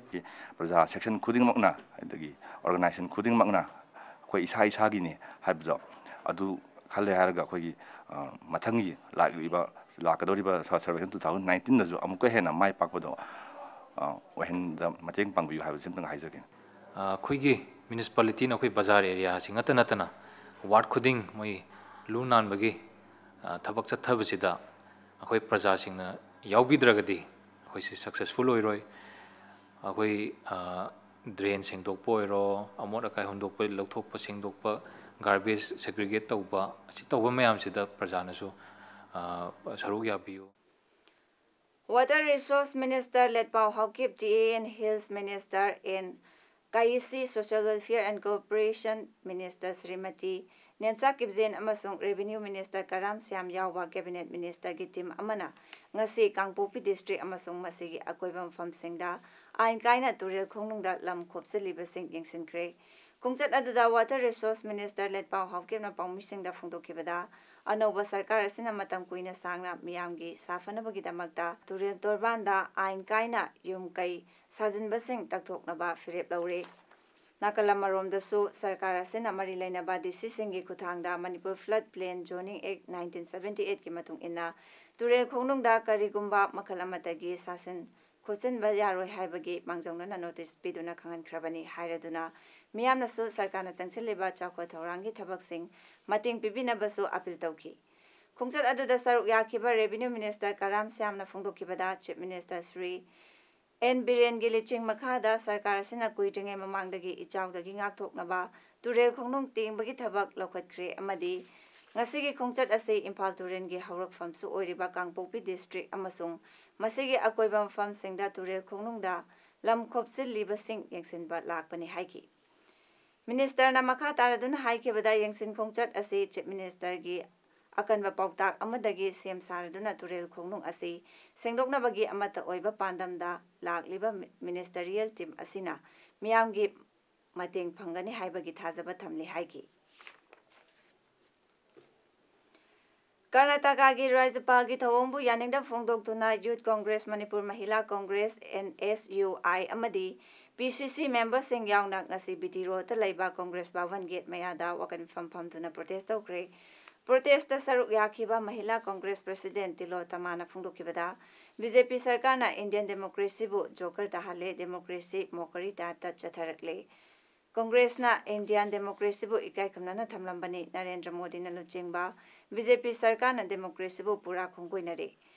ꯄ꯭ꯔꯖꯥ ꯁꯦꯛꯁꯟ ꯈꯨꯗꯤꯡꯃꯛꯅ, ꯑꯗꯒꯤ ꯑꯣꯔꯒꯅꯥꯏꯖꯦꯁꯟ ꯈꯨꯗꯤꯡꯃꯛꯅ ꯑꯩꯈꯣꯏ ꯏꯁꯥ ꯏꯁꯥꯒꯤꯅꯤ ꯍꯥꯏꯕꯗꯣ ꯑꯗꯨ ꯈꯜꯂꯦ ꯍꯥꯏꯔꯒ ꯑꯩꯈꯣꯏꯒꯤ ꯃꯊꯪꯒꯤ ꯂꯥꯛꯂꯤꯕ, ꯂꯥꯛꯀꯗꯧꯔꯤꯕ ꯁ꯭ꯋꯥꯁ ꯁꯔꯚꯦꯛꯁꯟ ꯇꯨ ꯊꯥꯎꯖꯟ ꯅꯥꯏꯟꯇꯤꯟꯗꯁꯨ ꯑꯃꯨꯛꯀ ꯍꯦꯟꯅ ꯃꯥꯏ ꯄꯥꯛꯄꯗꯣ ꯑꯣꯏꯍꯟꯕꯗ ꯃꯇꯦꯡ ꯄꯥꯡꯕꯤꯌꯨ ꯍꯥꯏꯕꯁꯤ ꯑꯝꯇꯪ ꯍꯥꯏꯖꯒꯦ꯫ ꯑꯩꯈꯣꯏꯒꯤ ꯃ꯭ꯌꯨꯅꯤꯁꯤꯄꯥꯂꯤꯇꯤꯅ ꯑꯩꯈꯣꯏ ꯕꯖꯥꯔ ꯑꯦꯔꯤꯌꯥꯁꯤ ꯅꯠꯇ ꯅꯠꯇꯅ ꯋꯥꯔꯗ ꯈꯨꯗꯤꯡ ꯃꯣꯏ ꯂꯨ ꯅꯥꯟꯕꯒꯤ ꯊꯕꯛ ꯆꯠꯊꯕꯁꯤꯗ ꯑꯩꯈꯣꯏ ꯄ꯭ꯔꯖꯥꯁꯤꯡꯅ ꯌꯥꯎꯕꯤꯗ꯭ꯔꯒꯗꯤ ꯑꯩꯈꯣꯏꯁꯤ ꯁꯛꯁꯦꯁꯐꯨꯜ ꯑꯣꯏꯔꯣꯏ꯫ ꯑꯩꯈꯣꯏ ꯗ꯭ꯔꯦꯟ ꯁꯦꯡꯗꯣꯛꯄ ꯑꯣꯏꯔꯣ, ꯑꯃꯣꯠ ꯑꯀꯥꯏ ꯍꯨꯟꯗꯣꯛꯄ, ꯂꯧꯊꯣꯛꯄ ꯁꯦꯡꯗꯣꯛꯄ, ꯒꯥꯔꯕꯦꯖ ꯁꯦꯒ꯭ꯔꯤꯒꯦꯠ ꯇꯧꯕ, ꯑꯁꯤ ꯇꯧꯕ ꯃꯌꯥꯝꯁꯤꯗ ꯄ꯭ꯔꯖꯥꯅꯁꯨ ꯁꯔꯨꯛ ꯌꯥꯕꯤꯌꯨ꯫ Water Resource Minister ꯂꯦꯠꯄꯥꯎ Haokip, T A N Hills Minister N ꯀꯥꯏꯁꯤ, Social Welfare and Cooperation Minister Shrimati Nemcha ꯀꯤꯞꯖꯦꯟ ꯑꯃꯁꯨꯡ Revenue Minister ꯀꯔꯥꯝ ꯁ꯭ꯌꯥꯝ ꯌꯥꯎꯕ Cabinet Ministerꯒꯤ team ꯑꯃꯅ ꯉꯁꯤ ꯀꯥꯡꯄꯣꯛꯄꯤ district ꯑꯃꯁꯨꯡ ꯃꯁꯤꯒꯤ ꯑꯀꯣꯏꯕ ꯃꯐꯝꯁꯤꯡꯗ ꯑꯥꯏꯟ ꯀꯥꯏꯅ ꯇꯨꯔꯦꯜ ꯈꯣꯡꯅꯨꯡꯗ ꯂꯝ ꯈꯣꯞꯆꯤꯜꯂꯤꯕꯁꯤꯡ ꯌꯦꯡꯁꯤꯟꯈ꯭ꯔꯦ꯫ ꯈꯣꯡꯆꯠ ꯑꯗꯨꯗ Water Resource Minister ꯂꯦꯠꯄꯥꯎ ꯍꯥꯎꯀꯤꯞꯅ ꯄꯥꯎꯃꯤꯁꯤꯡꯗ ꯐꯣꯡꯗꯣꯛꯈꯤꯕꯗ, ꯑꯅꯧꯕ ꯁꯔꯀꯥꯔ ꯑꯁꯤꯅ ꯃꯇꯝ ꯀꯨꯏꯅ ꯁꯥꯡꯅ ꯃꯤꯌꯥꯝꯒꯤ ꯁꯥꯐꯅꯕꯒꯤꯗꯃꯛꯇ ꯇꯨꯔꯦꯜ ꯇꯣꯔꯕꯥꯟꯗ ꯑꯥꯏꯟ ꯀꯥꯏꯅ ꯌꯨꯝ ꯀꯩ ꯁꯥꯖꯤꯟꯕꯁꯤꯡ ꯇꯛꯊꯣꯛꯅꯕ ꯐꯤꯔꯦꯞ ꯂꯧꯔꯦ꯫ ꯅꯥꯀꯜ ꯑꯃꯔꯣꯝꯗꯁꯨ ꯁꯔꯀꯥꯔ ꯑꯁꯤꯅ ꯃꯔꯤ ꯂꯩꯅꯕ DCꯁꯤꯡꯒꯤ ꯈꯨꯠꯊꯥꯡꯗ Manipur Flood Plain Zoning Act nineteen seventy eightꯀꯤ ꯃꯇꯨꯡ ꯏꯟꯅ ꯇꯨꯔꯦꯜ ꯈꯣꯡꯅꯨꯡꯗ ꯀꯔꯤꯒꯨꯝꯕ ꯃꯈꯜ ꯑꯃꯠꯇꯒꯤ ꯁꯥꯁꯤꯟ ꯈꯣꯠꯆꯤꯟꯕ ꯌꯥꯔꯣꯏ ꯍꯥꯏꯕꯒꯤ ꯃꯥꯡꯖꯧꯅꯅ notice ꯄꯤꯗꯨꯅ ꯈꯪꯍꯟꯈ꯭ꯔꯕꯅꯤ ꯍꯥꯏꯔꯗꯨꯅ ꯃꯤꯌꯥꯝꯅꯁꯨ ꯁꯔꯀꯥꯔꯅ ꯆꯪꯁꯤꯜꯂꯤꯕ ꯆꯥꯎꯈꯠ ꯊꯧꯔꯥꯡꯒꯤ ꯊꯕꯛꯁꯤꯡ ꯃꯇꯦꯡ ꯄꯤꯕꯤꯅꯕꯁꯨ appeal ꯇꯧꯈꯤ꯫ ꯈꯣꯡꯆꯠ ꯑꯗꯨꯗ ꯁꯔꯨꯛ ꯌꯥꯈꯤꯕ Revenue Minister ꯀꯔꯥꯝ ꯁ꯭ꯌꯥꯝꯅ ꯐꯣꯡꯗꯣꯛꯈꯤꯕꯗ, Chief Minister ꯁ꯭ꯔꯤ ꯑꯦꯟ ꯕꯤꯔꯦꯟꯒꯤ ꯂꯤꯆꯤꯡ ꯃꯈꯥꯗ ꯁꯔꯀꯥꯔ ꯑꯁꯤꯅ ꯀꯨꯏꯗ꯭ꯔꯤꯉꯩ ꯃꯃꯥꯡꯗꯒꯤ ꯏꯆꯥꯎꯗꯒꯤ ꯉꯥꯛꯊꯣꯛꯅꯕ ꯇꯨꯔꯦꯜ ꯈꯣꯡꯅꯨꯡ ꯇꯦꯡꯕꯒꯤ ꯊꯕꯛ ꯂꯧꯈꯠꯈ꯭ꯔꯦ ꯑꯃꯗꯤ ꯉꯁꯤꯒꯤ ꯈꯣꯡꯆꯠ ꯑꯁꯤ ꯏꯝꯐꯥꯜ ꯇꯨꯔꯦꯜꯒꯤ ꯍꯧꯔꯛꯐꯝꯁꯨ ꯑꯣꯏꯔꯤꯕ ꯀꯥꯡꯄꯣꯛꯄꯤ district ꯑꯃꯁꯨꯡ ꯃꯁꯤꯒꯤ ꯑꯀꯣꯏꯕ ꯃꯐꯝꯁꯤꯡꯗ ꯇꯨꯔꯦꯜ ꯈꯣꯡꯅꯨꯡꯗ ꯂꯝ ꯈꯣꯞꯆꯤꯜꯂꯤꯕꯁꯤꯡ ꯌꯦꯡꯁꯤꯟꯕ ꯂꯥꯛꯄꯅꯤ ꯍꯥꯏꯈꯤ꯫ Ministerꯅ ꯃꯈꯥ ꯇꯥꯔꯗꯨꯅ ꯍꯥꯏꯈꯤꯕꯗ, ꯌꯦꯡꯁꯤꯟ ꯈꯣꯡꯆꯠ ꯑꯁꯤ Chief Ministerꯒꯤ ꯑꯀꯟꯕ ꯄꯥꯎꯇꯥꯛ ꯑꯃꯗꯒꯤ ꯁꯦꯝ ꯁꯥꯔꯗꯨꯅ ꯇꯨꯔꯦꯜ ꯈꯣꯡꯅꯨꯡ ꯑꯁꯤ ꯁꯦꯡꯗꯣꯛꯅꯕꯒꯤ ꯑꯃꯠꯇ ꯑꯣꯏꯕ ꯄꯥꯟꯗꯝꯗ ꯂꯥꯛꯂꯤꯕ mi-, ministerial team ꯑꯁꯤꯅ ꯃꯤꯌꯥꯝꯒꯤ ꯃꯇꯦꯡ ꯐꯪꯒꯅꯤ ꯍꯥꯏꯕꯒꯤ ꯊꯥꯖꯕ ꯊꯝꯂꯤ ꯍꯥꯏꯈꯤ꯫ ꯀꯔꯅꯥꯇꯀꯥꯒꯤ ꯔꯥꯖ꯭ꯌꯄꯥꯜꯒꯤ ꯊꯧꯑꯣꯡꯕꯨ ꯌꯥꯅꯤꯡꯗꯕ ꯐꯣꯡꯗꯣꯛꯇꯨꯅ Youth Congress, Manipur Mahila Congress, NSUI ꯑꯃꯗꯤ PCC memberꯁꯤꯡ ꯌꯥꯎꯅ ꯉꯁꯤ BT Roadꯇ ꯂꯩꯕ Congress Bhavan gate ꯃꯌꯥꯗ ꯋꯥꯀꯠ ꯃꯤꯐꯝ ꯐꯝꯗꯨꯅ protest ꯇꯧꯈ꯭ꯔꯦ꯫ Protestꯇ ꯁꯔꯨꯛ ꯌꯥꯈꯤꯕ Mahila Congress President ꯇꯤꯂꯣꯇꯃꯥꯅ ꯐꯣꯡꯗꯣꯛꯈꯤꯕꯗ, BJP ꯁꯔꯀꯥꯔꯅ Indian democracyꯕꯨ joker ꯇꯥꯍꯜꯂꯦ, democracy mockery typeꯇ ꯆꯠꯊꯔꯛꯂꯦ꯫ Congressꯅ Indian democracyꯕꯨ ꯏꯀꯥꯏ ꯈꯨꯝꯅꯅ ꯊꯝꯂꯝꯕꯅꯤ꯫ ꯅꯔꯦꯟꯗ꯭ꯔ ꯃꯣꯗꯤꯅ ꯂꯨꯆꯤꯡꯕ BJP ꯁꯔꯀꯥꯔꯅ democracyꯕꯨ ꯄꯨꯔꯥ ꯈꯣꯡꯒꯣꯏꯅꯔꯦ꯫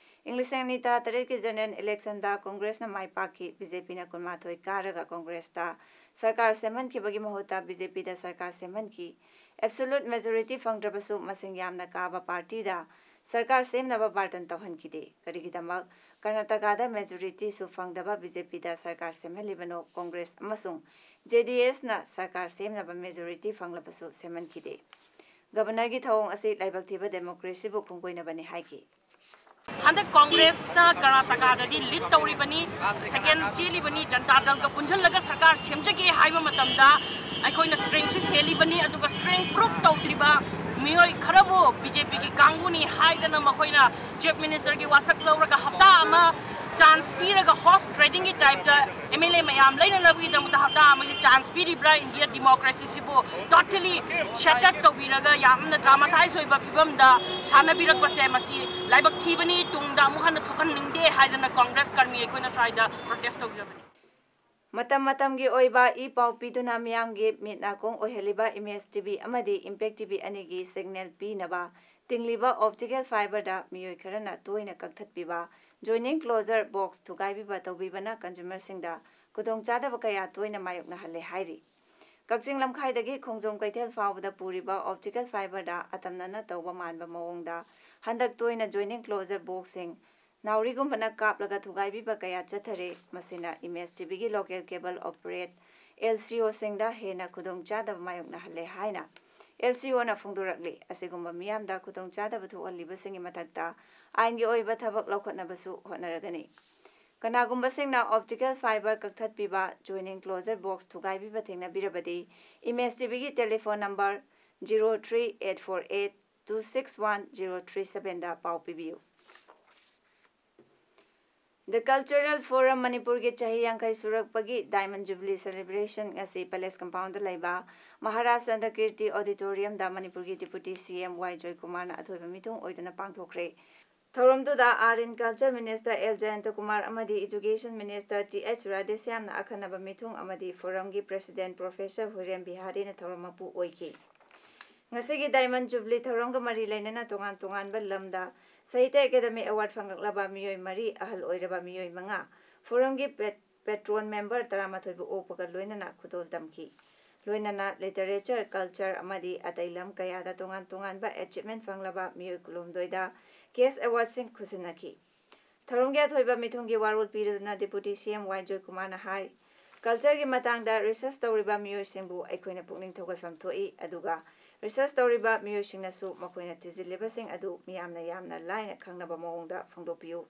ꯏꯪ ꯂꯤꯁꯤꯡ ꯑꯅꯤ ꯇꯔꯥꯇꯔꯦꯠꯀꯤ general electionꯗ Congressꯅ ꯃꯥꯏ ꯄꯥꯛꯈꯤ꯫ BJPꯅ ꯀꯨꯟꯃꯥꯊꯣꯏ ꯀꯥꯔꯒ Congressꯇ ꯁꯔꯀꯥꯔ ꯁꯦꯝꯍꯟꯈꯤꯕꯒꯤ ꯃꯍꯨꯠꯇ BJPꯗ ꯁꯔꯀꯥꯔ ꯁꯦꯝꯍꯟꯈꯤ꯫ Absolute majority ꯐꯪꯗ꯭ꯔꯕꯁꯨ ꯃꯁꯤꯡ ꯌꯥꯝꯅ ꯀꯥꯕ partyꯗ ꯁꯔꯀꯥꯔ ꯁꯦꯝꯅꯕ bargain ꯇꯧꯍꯟꯈꯤꯗꯦ꯫ ꯀꯔꯤꯒꯤꯗꯃꯛ ꯀꯔꯅꯥꯇꯀꯥꯗ majorityꯁꯨ ꯐꯪꯗꯕ BJPꯗ ꯁꯔꯀꯥꯔ ꯁꯦꯝꯍꯜꯂꯤꯕꯅꯣ? Congress ꯑꯃꯁꯨꯡ ꯖꯦ ꯗꯤ ꯑꯦꯁꯅ ꯁꯔꯀꯥꯔ ꯁꯦꯝꯅꯕ ꯃꯦꯖꯣꯔꯤꯇꯤ ꯐꯪꯂꯕꯁꯨ ꯁꯦꯝꯍꯟꯈꯤꯗꯦ꯫ ꯒꯕꯔꯅꯔꯒꯤ ꯊꯧꯑꯣꯡ ꯑꯁꯤ ꯂꯥꯏꯕꯛ ꯊꯤꯕ ꯗꯦꯃꯣꯀ꯭ꯔꯦꯁꯤꯕꯨ ꯈꯣꯡꯒꯣꯏꯅꯕꯅꯤ ꯍꯥꯏꯈꯤ꯫ ꯍꯟꯗꯛ ꯀꯣꯡꯒ꯭ꯔꯦꯁꯅ ꯀꯔꯅꯥꯇꯀꯥꯗꯗꯤ ꯂꯤꯗ ꯇꯧꯔꯤꯕꯅꯤ, ꯁꯦꯀꯦꯟ ꯆꯦꯜꯂꯤꯕꯅꯤ, ꯖꯅꯇꯥ ꯗꯜꯒ ꯄꯨꯟꯁꯤꯜꯂꯒ ꯁꯔꯀꯥꯔ ꯁꯦꯝꯖꯒꯦ ꯍꯥꯏꯕ ꯃꯇꯝꯗ ꯑꯩꯈꯣꯏꯅ ꯁ꯭ꯇꯔꯦꯡꯁꯨ ꯍꯦꯜꯂꯤꯕꯅꯤ, ꯑꯗꯨꯒ ꯁ꯭ꯇꯔꯦꯡ ꯄ꯭ꯔꯨꯐ ꯇꯧꯗ꯭ꯔꯤꯕ ꯃꯤꯑꯣꯏ ꯈꯔꯕꯨ ꯕꯤ ꯖꯦ ꯄꯤꯒꯤ ꯀꯥꯡꯕꯨꯅꯤ ꯍꯥꯏꯗꯅ ꯃꯈꯣꯏꯅ ꯆꯤꯐ ꯃꯤꯅꯤꯁꯇꯔꯒꯤ ꯋꯥꯁꯛ ꯂꯧꯔꯒ ꯍꯞꯇꯥ ꯑꯃ ꯆꯥꯟꯁ ꯄꯤꯔꯒ ꯍꯣꯔꯁ ꯇ꯭ꯔꯦꯗꯤꯡꯒꯤ ꯇꯥꯏꯞꯇ ꯑꯦꯝ ꯑꯦꯜ ꯑꯦ ꯃꯌꯥꯝ ꯂꯩꯅꯅꯕꯒꯤꯗꯃꯛꯇ ꯍꯞꯇꯥ ꯑꯃꯒꯤ ꯆꯥꯟꯁ ꯄꯤꯔꯤꯕ꯭ꯔꯥ? ꯏꯟꯗꯤꯌꯥ ꯗꯤꯃꯣꯀ꯭ꯔꯦꯁꯤꯁꯤꯕꯨ ꯇꯣꯇꯦꯂꯤ ꯁꯦꯇꯔ ꯇꯧꯕꯤꯔꯒ ꯌꯥꯝꯅ ꯗ꯭ꯔꯥꯃꯥꯇꯥꯏꯁ ꯑꯣꯏꯕ ꯐꯤꯕꯝꯗ ꯁꯥꯟꯅꯕꯤꯔꯛꯄꯁꯦ ꯃꯁꯤ ꯂꯥꯏꯕꯛ ꯊꯤꯕꯅꯤ, ꯇꯨꯡꯗ ꯑꯃꯨꯛ ꯍꯟꯅ ꯊꯣꯛꯍꯟꯅꯤꯡꯗꯦ ꯍꯥꯏꯗꯅ ꯀꯣꯡꯒ꯭ꯔꯦꯁ ꯀꯔꯃꯤ ꯑꯩꯈꯣꯏꯅ ꯁ꯭ꯋꯥꯏꯗ ꯄ꯭ꯔꯣꯇꯦꯁ ꯇꯧꯖꯕꯅꯤ꯫ ꯃꯇꯝ ꯃꯇꯝꯒꯤ ꯑꯣꯏꯕ ꯏ ꯄꯥꯎ ꯄꯤꯗꯨꯅ ꯃꯤꯌꯥꯝꯒꯤ ꯃꯤꯠ ꯅꯥꯀꯣꯡ ꯑꯣꯏꯍꯜꯂꯤꯕ ꯏꯃꯦꯖ ꯇꯤ ꯚꯤ ꯑꯃꯗꯤ ꯏꯝꯄꯦꯛ ꯇꯤ ꯚꯤ ꯑꯅꯤꯒꯤ ꯁꯤꯒꯅꯦꯜ ꯄꯤꯅꯕ ꯇꯤꯡꯂꯤꯕ ꯑꯣꯞꯇꯤꯀꯦꯜ ꯐꯥꯏꯕꯔꯗ ꯃꯤꯑꯣꯏ ꯈꯔꯅ ꯇꯣꯏꯅ ꯀꯛꯊꯠꯄꯤꯕ, ꯖꯣꯏꯅꯤꯡ ꯀ꯭ꯂꯣꯖꯔ ꯕꯣꯛꯁ ꯊꯨꯒꯥꯏꯕꯤꯕ ꯇꯧꯕꯤꯕꯅ ꯀꯟꯖꯨꯃꯔꯁꯤꯡꯗ ꯈꯨꯗꯣꯡꯆꯥꯗꯕ ꯀꯌꯥ ꯇꯣꯏꯅ ꯃꯥꯌꯣꯛꯅꯍꯜꯂꯦ ꯍꯥꯏꯔꯤ꯫ ꯀꯛꯆꯤꯡ ꯂꯝꯈꯥꯏꯗꯒꯤ ꯈꯣꯡꯖꯣꯝ ꯀꯩꯊꯦꯜ ꯐꯥꯎꯕꯗ ꯄꯨꯔꯤꯕ ꯑꯣꯞꯇꯤꯀꯦꯜ ꯐꯥꯏꯕꯔꯗ ꯑꯇꯝꯅꯅ ꯇꯧꯕ ꯃꯥꯟꯕ ꯃꯑꯣꯡꯗ ꯍꯟꯗꯛ ꯇꯣꯏꯅ ꯖꯣꯏꯅꯤꯡ ꯀ꯭ꯂꯣꯖꯔ ꯕꯣꯛꯁꯁꯤꯡ ꯅꯥꯎꯔꯤꯒꯨꯝꯕꯅ ꯀꯥꯞꯂꯒ ꯊꯨꯒꯥꯏꯕꯤꯕ ꯀꯌꯥ ꯆꯠꯊꯔꯦ꯫ ꯃꯁꯤꯅ ꯏꯃꯦꯖ ꯇꯤ ꯚꯤꯒꯤ local cable operator L C ꯑꯣꯁꯤꯡꯗ ꯍꯦꯟꯅ ꯈꯨꯗꯣꯡꯆꯥꯗꯕ ꯃꯥꯌꯣꯛꯅꯍꯜꯂꯦ ꯍꯥꯏꯅ ꯑꯦꯜ ꯁꯤ ꯑꯣꯅ ꯐꯣꯡꯗꯣꯔꯛꯂꯤ꯫ ꯑꯁꯤꯒꯨꯝꯕ ꯃꯤꯌꯥꯝꯗ ꯈꯨꯗꯣꯡꯆꯥꯗꯕ ꯊꯣꯛꯍꯜꯂꯤꯕꯁꯤꯡꯒꯤ ꯃꯊꯛꯇ ꯑꯥꯏꯟꯒꯤ ꯑꯣꯏꯕ ꯊꯕꯛ ꯂꯧꯈꯠꯅꯕꯁꯨ ꯍꯣꯠꯅꯔꯒꯅꯤ꯫ ꯀꯅꯥꯒꯨꯝꯕꯁꯤꯡꯅ ꯑꯣꯞꯇꯤꯀꯦꯜ ꯐꯥꯏꯕꯔ ꯀꯛꯊꯠꯄꯤꯕ, ꯖꯣꯏꯅꯤꯡ ꯀ꯭ꯂꯣꯖꯔ ꯕꯣꯛꯁ ꯊꯨꯒꯥꯏꯕꯤꯕ ꯊꯦꯡꯅꯕꯤꯔꯕꯗꯤ ꯏꯃꯦꯖ ꯇꯤ ꯚꯤꯒꯤ telephone number zero three eight four eight two six one zero three ꯁꯕꯦꯟꯗ ꯄꯥꯎ ꯄꯤꯕꯤꯌꯨ꯫ The Cultural Forum ꯃꯅꯤꯄꯨꯔꯒꯤ ꯆꯍꯤ ꯌꯥꯡꯈꯩ ꯁꯨꯔꯛꯄꯒꯤ ꯗꯥꯏꯃꯟ ꯖꯨꯕꯤꯂꯤ ꯁꯦꯂꯦꯕ꯭ꯔꯦꯁꯟ ꯉꯁꯤ ꯄꯦꯂꯦꯁ ꯀꯝꯄꯥꯎꯟꯗ ꯂꯩꯕ ꯃꯍꯥꯔꯥꯖ ꯆꯟꯗ꯭ꯔꯀꯤꯔꯇꯤ ꯑꯣꯗꯤꯇꯣꯔꯤꯌꯝꯗ ꯃꯅꯤꯄꯨꯔꯒꯤ ꯗꯤꯄꯨꯇꯤ ꯁꯤ ꯑꯦꯝ ꯋꯥꯏ ꯖꯣꯏꯀꯨꯃꯥꯔꯅ ꯑꯊꯣꯏꯕ ꯃꯤꯊꯨꯡ ꯑꯣꯏꯗꯨꯅ ꯄꯥꯡꯊꯣꯛꯈ꯭ꯔꯦ꯫ ꯊꯧꯔꯝꯗꯨꯗ art and culture minister L Jayantakumar ꯑꯃꯗꯤ ꯏꯖꯨꯀꯦꯁꯟ ꯃꯤꯅꯤꯁꯇꯔ ꯇꯤ ꯑꯩꯆ ꯔꯥꯙꯦꯁ꯭ꯌꯥꯝꯅ ꯑꯈꯟꯅꯕ ꯃꯤꯊꯨꯡ ꯑꯃꯗꯤ ꯐꯣꯔꯝꯒꯤ ꯄ꯭ꯔꯦꯁꯤꯗꯦꯟꯠ ꯄ꯭ꯔꯣꯐꯦꯁꯔ ꯍꯨꯏꯔꯦꯝ ꯕꯤꯍꯥꯔꯤꯅ ꯊꯧꯔꯝ ꯃꯄꯨ ꯑꯣꯏꯈꯤ꯫ ꯉꯁꯤꯒꯤ ꯗꯥꯏꯃꯟ ꯖꯨꯕꯤꯂꯤ ꯊꯧꯔꯝꯒ ꯃꯔꯤ ꯂꯩꯅꯅ ꯇꯣꯉꯥꯟ ꯇꯣꯉꯥꯟꯕ ꯂꯝꯗ ꯁꯥꯍꯤꯇ꯭ꯌ ꯑꯦꯀꯥꯗꯃꯤ ꯑꯦꯋꯥꯔꯗ ꯐꯪꯂꯛꯂꯕ ꯃꯤꯑꯣꯏ ꯃꯔꯤ, ꯑꯍꯜ ꯑꯣꯏꯔꯕ ꯃꯤꯑꯣꯏ ꯃꯉꯥ, ꯐꯣꯔꯝꯒꯤ ꯄꯦꯠ-, ꯄꯦꯇ꯭ꯔꯣꯟ ꯃꯦꯝꯕꯔ ꯇꯔꯥꯃꯥꯊꯣꯏꯕꯨ ꯑꯣꯛꯄꯒ ꯂꯣꯏꯅꯅ ꯈꯨꯗꯣꯜ ꯇꯝꯈꯤ꯫ ꯂꯣꯏꯅꯅ ꯂꯤꯇꯔꯦꯆꯔ, ꯀꯜꯆꯔ ꯑꯃꯗꯤ ꯑꯇꯩ ꯂꯝ ꯀꯌꯥꯗ ꯇꯣꯉꯥꯟ ꯇꯣꯉꯥꯟꯕ ꯑꯦꯆꯤꯞꯃꯦꯟꯠ ꯐꯪꯂꯕ ꯃꯤꯑꯣꯏ ꯀꯨꯟꯍꯨꯝꯗꯣꯏꯗ ꯀꯦꯁ ꯑꯦꯋꯥꯔꯗꯁꯤꯡ ꯈꯨꯠꯁꯤꯟꯅꯈꯤ꯫ ꯊꯧꯔꯝꯒꯤ ꯑꯊꯣꯏꯕ ꯃꯤꯊꯨꯡꯒꯤ ꯋꯥꯔꯣꯜ ꯄꯤꯗꯨꯅ ꯗꯤꯄꯨꯇꯤ ꯁꯤ ꯑꯦꯝ ꯋꯥꯏ ꯖꯣꯏꯀꯨꯃꯥꯔꯅ ꯍꯥꯏ, Cultureꯒꯤ ꯃꯇꯥꯡꯗ research ꯇꯧꯔꯤꯕ ꯃꯤꯑꯣꯏꯁꯤꯡꯕꯨ ꯑꯩꯈꯣꯏꯅ ꯄꯨꯛꯅꯤꯡ ꯊꯧꯒꯠꯐꯝ ꯊꯣꯛꯏ, ꯑꯗꯨꯒ research ꯇꯧꯔꯤꯕ ꯃꯤꯑꯣꯏꯁꯤꯡꯅꯁꯨ ꯃꯈꯣꯏꯅ ꯊꯤꯖꯤꯜꯂꯤꯕꯁꯤꯡ ꯑꯗꯨ ꯃꯤꯌꯥꯝꯅ ꯌꯥꯝꯅ ꯂꯥꯏꯅ ꯈꯪꯅꯕ ꯃꯑꯣꯡꯗ ꯐꯣꯡꯗꯣꯛꯄꯤꯌꯨ꯫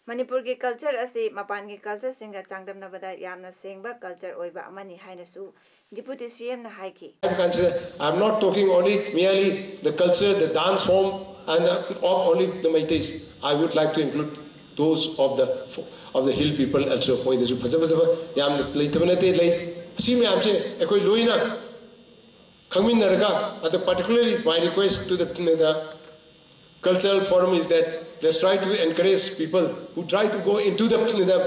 ꯃꯅꯤꯄꯨꯔꯒꯤ culture ꯑꯁꯤ ꯃꯄꯥꯟꯒꯤ cultureꯁꯤꯡꯒ ꯆꯥꯡꯗꯝꯅꯕꯗ ꯌꯥꯝꯅ ꯁꯦꯡꯕ culture ꯑꯣꯏꯕ ꯑꯃꯅꯤ ꯍꯥꯏꯅꯁꯨ Deputy CMꯅ ꯍꯥꯏꯈꯤ꯫ I am consider, I am not talking only merely the culture, the dance form, and the, of only the Meiteis. I would like to include those of the of the hill people also. ꯃꯣꯏꯗꯁꯨ ꯐꯖ ꯐꯖꯕ ꯌꯥꯝꯅ ꯂꯩꯇꯕ ꯅꯠꯇꯦ, ꯂꯩ꯫ ꯑꯁꯤ ꯃꯌꯥꯝꯁꯦ ꯑꯩꯈꯣꯏ ꯂꯣꯏꯅ ꯈꯪꯃꯤꯟꯅꯔꯒ, ꯑꯗ particularly my request to the, the cultural forum is that let's try to encourage people who try to go into the, the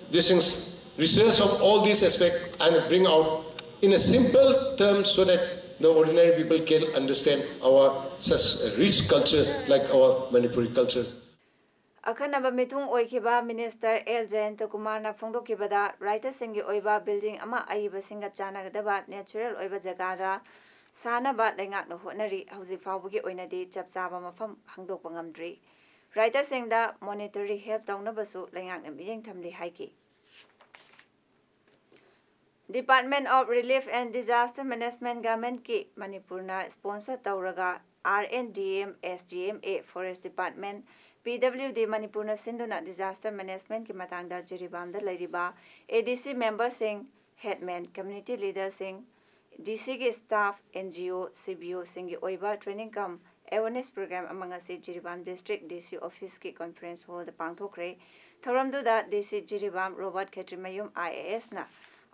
this things, research of all these aspects and bring out in a simple term so that the ordinary people can understand our such rich culture like our Manipuri culture. ꯑꯈꯟꯅꯕ ꯃꯤꯊꯨꯡ ꯑꯣꯏꯈꯤꯕ Minister L ꯖꯌꯟꯇꯀꯨꯃꯥꯔꯅ ꯐꯣꯡꯗꯣꯛꯈꯤꯕꯗ, writerꯁꯤꯡꯒꯤ ꯑꯣꯏꯕ building ꯑꯃ ꯑꯏꯕꯁꯤꯡꯒ ꯆꯥꯟꯅꯒꯗꯕ natural ꯑꯣꯏꯕ ꯖꯒꯥꯗ ꯁꯥꯅꯕ ꯂꯩꯉꯥꯛꯅ ꯍꯣꯠꯅꯔꯤ꯫ ꯍꯧꯖꯤꯛ ꯐꯥꯎꯕꯒꯤ ꯑꯣꯏꯅꯗꯤ ꯆꯞ ꯆꯥꯕ ꯃꯐꯝ ꯈꯪꯗꯣꯛꯄ ꯉꯝꯗ꯭ꯔꯤ꯫ Writersꯁꯤꯡꯗ monetary help ꯇꯧꯅꯕꯁꯨ ꯂꯩꯉꯥꯛꯅ ꯃꯤꯠꯌꯦꯡ ꯊꯝꯂꯤ ꯍꯥꯏꯈꯤ꯫ Department of Relief and Disaster Management, Governmentꯀꯤ ꯃꯅꯤꯄꯨꯔꯅ sponsor ꯇꯧꯔꯒ RNDM, SDMA, Forest Department, PWD ꯃꯅꯤꯄꯨꯔꯅ ꯁꯤꯟꯗꯨꯅ disaster managementꯀꯤ ꯃꯇꯥꯡꯗ ꯖꯤꯔꯤꯕꯥꯝꯗ ꯂꯩꯔꯤꯕ ADC memberꯁꯤꯡ, headman, community leaderꯁꯤꯡ, DCꯒꯤ staff, NGO, CBOꯁꯤꯡꯒꯤ ꯑꯣꯏꯕ training cum awareness program ꯑꯃ ꯉꯁꯤ ꯖꯤꯔꯤꯕꯥꯝ District DC Officeꯀꯤ conference hallꯗ ꯄꯥꯡꯊꯣꯛꯈ꯭ꯔꯦ꯫ ꯊꯧꯔꯝꯗꯨꯗ DC ꯖꯤꯔꯤꯕꯥꯝ ꯔꯣꯕꯥꯔꯠ ꯈꯦꯇ꯭ꯔꯤꯃꯌꯨꯝ IASꯅ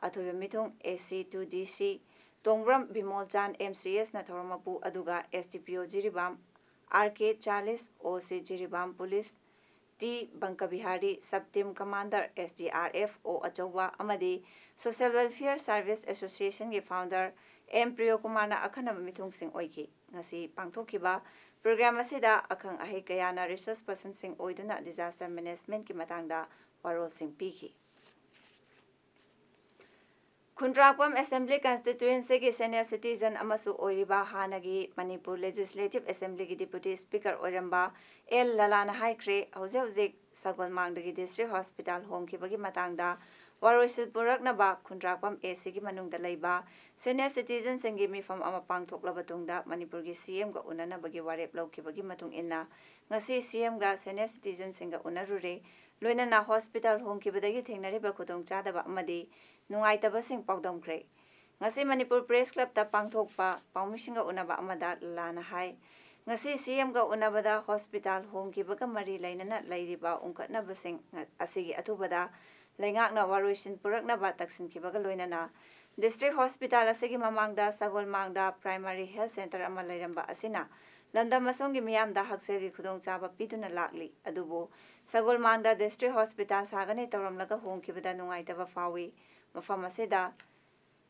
ꯑꯊꯣꯏꯕ ꯃꯤꯊꯨꯡ, AC to DC ꯇꯣꯡꯕ꯭ꯔꯝ ꯕꯤꯃꯣꯜ ꯆꯥꯟ MCSꯅ ꯊꯧꯔꯝ ꯃꯄꯨ, ꯑꯗꯨꯒ SDPO Jiribam RK Charles, OC Jiribam police T ꯕꯪꯀꯕꯤꯍꯥꯔꯤ, Sub Team Commander SDRF O ꯑꯆꯧꯕ ꯑꯃꯗꯤ Social Welfare Service Associationꯒꯤ founder M ꯄ꯭ꯔꯤꯌꯣꯀꯨꯃꯥꯔꯅ ꯑꯈꯟꯅꯕ ꯃꯤꯊꯨꯡꯁꯤꯡ ꯑꯣꯏꯈꯤ꯫ ꯉꯁꯤ ꯄꯥꯡꯊꯣꯛꯈꯤꯕ program ꯑꯁꯤꯗ ꯑꯈꯪ ꯑꯍꯩ ꯀꯌꯥꯅ resource personꯁꯤꯡ ꯑꯣꯏꯗꯨꯅ disaster managementꯀꯤ ꯃꯇꯥꯡꯗ ꯋꯥꯔꯣꯜꯁꯤꯡ ꯄꯤꯈꯤ꯫ ꯈꯨꯟꯗ꯭ꯔꯥꯛꯄꯝ Assembly Constituencyꯒꯤ senior citizen ꯑꯃꯁꯨ ꯑꯣꯏꯔꯤꯕ ꯍꯥꯟꯅꯒꯤ ꯃꯅꯤꯄꯨꯔ Legislative Assemblyꯒꯤ Deputy Speaker ꯑꯣꯏꯔꯝꯕ ꯑꯦꯜ ꯂꯂꯥꯅ ꯍꯥꯏꯈ꯭ꯔꯦ, ꯍꯧꯖꯤꯛ ꯍꯧꯖꯤꯛ ꯁꯒꯣꯜꯃꯥꯡꯗꯒꯤ District Hospital ꯍꯣꯡꯈꯤꯕꯒꯤ ꯃꯇꯥꯡꯗ ꯋꯥꯔꯣꯏꯁꯤꯟ ꯄꯨꯔꯛꯅꯕ ꯈꯨꯟꯗ꯭ꯔꯥꯛꯄꯝ ꯑꯦ ꯁꯤꯒꯤ ꯃꯅꯨꯡꯗ ꯂꯩꯕ ꯁꯦꯅꯤꯌꯔ ꯁꯤꯇꯤꯖꯟꯁꯤꯡꯒꯤ ꯃꯤꯐꯝ ꯑꯃ ꯄꯥꯡꯊꯣꯛꯂꯕ ꯇꯨꯡꯗ ꯃꯅꯤꯄꯨꯔꯒꯤ ꯁꯤ ꯑꯦꯝꯒ ꯎꯅꯅꯕꯒꯤ ꯋꯥꯔꯦꯞ ꯂꯧꯈꯤꯕꯒꯤ ꯃꯇꯨꯡ ꯏꯟꯅ ꯉꯁꯤ ꯁꯤ ꯑꯦꯝꯒ ꯁꯦꯅꯤꯌꯔ ꯁꯤꯇꯤꯖꯟꯁꯤꯡꯒ ꯎꯅꯔꯨꯔꯦ꯫ ꯂꯣꯏꯅꯅ ꯍꯣꯁꯄꯤꯇꯥꯜ ꯍꯣꯡꯈꯤꯕꯗꯒꯤ ꯊꯦꯡꯅꯔꯤꯕ ꯈꯨꯗꯣꯡꯆꯥꯗꯕ ꯑꯃꯗꯤ ꯅꯨꯡꯉꯥꯏꯇꯕꯁꯤꯡ ꯄꯥꯎꯗꯝꯈ꯭ꯔꯦ꯫ ꯉꯁꯤ ꯃꯅꯤꯄꯨꯔ ꯄ꯭ꯔꯦꯁ ꯀ꯭ꯂꯕꯇ ꯄꯥꯡꯊꯣꯛꯄ ꯄꯥꯎꯃꯤꯁꯤꯡꯒ ꯎꯅꯕ ꯑꯃꯗ ꯂꯥꯂꯥꯅ ꯍꯥꯏ, ꯉꯁꯤ ꯁꯤ ꯑꯦꯝꯒ ꯎꯅꯕꯗ ꯍꯣꯁꯄꯤꯇꯥꯜ ꯍꯣꯡꯈꯤꯕꯒ ꯃꯔꯤ ꯂꯩꯅꯅ ꯂꯩꯔꯤꯕ ꯎꯪꯈꯠꯅꯕꯁꯤꯡ ꯑꯁꯤꯒꯤ ꯑꯊꯨꯕꯗ ꯂꯩꯉꯥꯛꯅ ꯋꯥꯔꯣꯏꯁꯤꯟ ꯄꯨꯔꯛꯅꯕ ꯇꯛꯁꯤꯟꯈꯤꯕꯒ ꯂꯣꯏꯅꯅ ꯗꯤꯁꯇ꯭ꯔꯤꯛ ꯍꯣꯁꯄꯤꯇꯥꯜ ꯑꯁꯤꯒꯤ ꯃꯃꯥꯡꯗ ꯁꯒꯣꯜꯃꯥꯡꯗ ꯄ꯭ꯔꯥꯏꯃꯥꯔꯤ ꯍꯦꯜꯊ ꯁꯦꯟꯇꯔ ꯑꯃ ꯂꯩꯔꯝꯕ ꯑꯁꯤꯅ ꯂꯝꯗꯝ ꯑꯁꯣꯝꯒꯤ ꯃꯤꯌꯥꯝꯗ ꯍꯛꯁꯦꯜꯒꯤ ꯈꯨꯗꯣꯡꯆꯥꯕ ꯄꯤꯗꯨꯅ ꯂꯥꯛꯂꯤ꯫ ꯑꯗꯨꯕꯨ ꯁꯒꯣꯜꯃꯥꯡꯗ ꯗꯤꯁꯇ꯭ꯔꯤꯛ ꯍꯣꯁꯄꯤꯇꯥꯜ ꯁꯥꯒꯅꯤ ꯇꯧꯔꯝꯂꯒ ꯍꯣꯡꯈꯤꯕꯗ ꯅꯨꯡꯉꯥꯏꯇꯕ ꯐꯥꯎꯏ꯫ ꯃꯐꯝ ꯑꯁꯤꯗ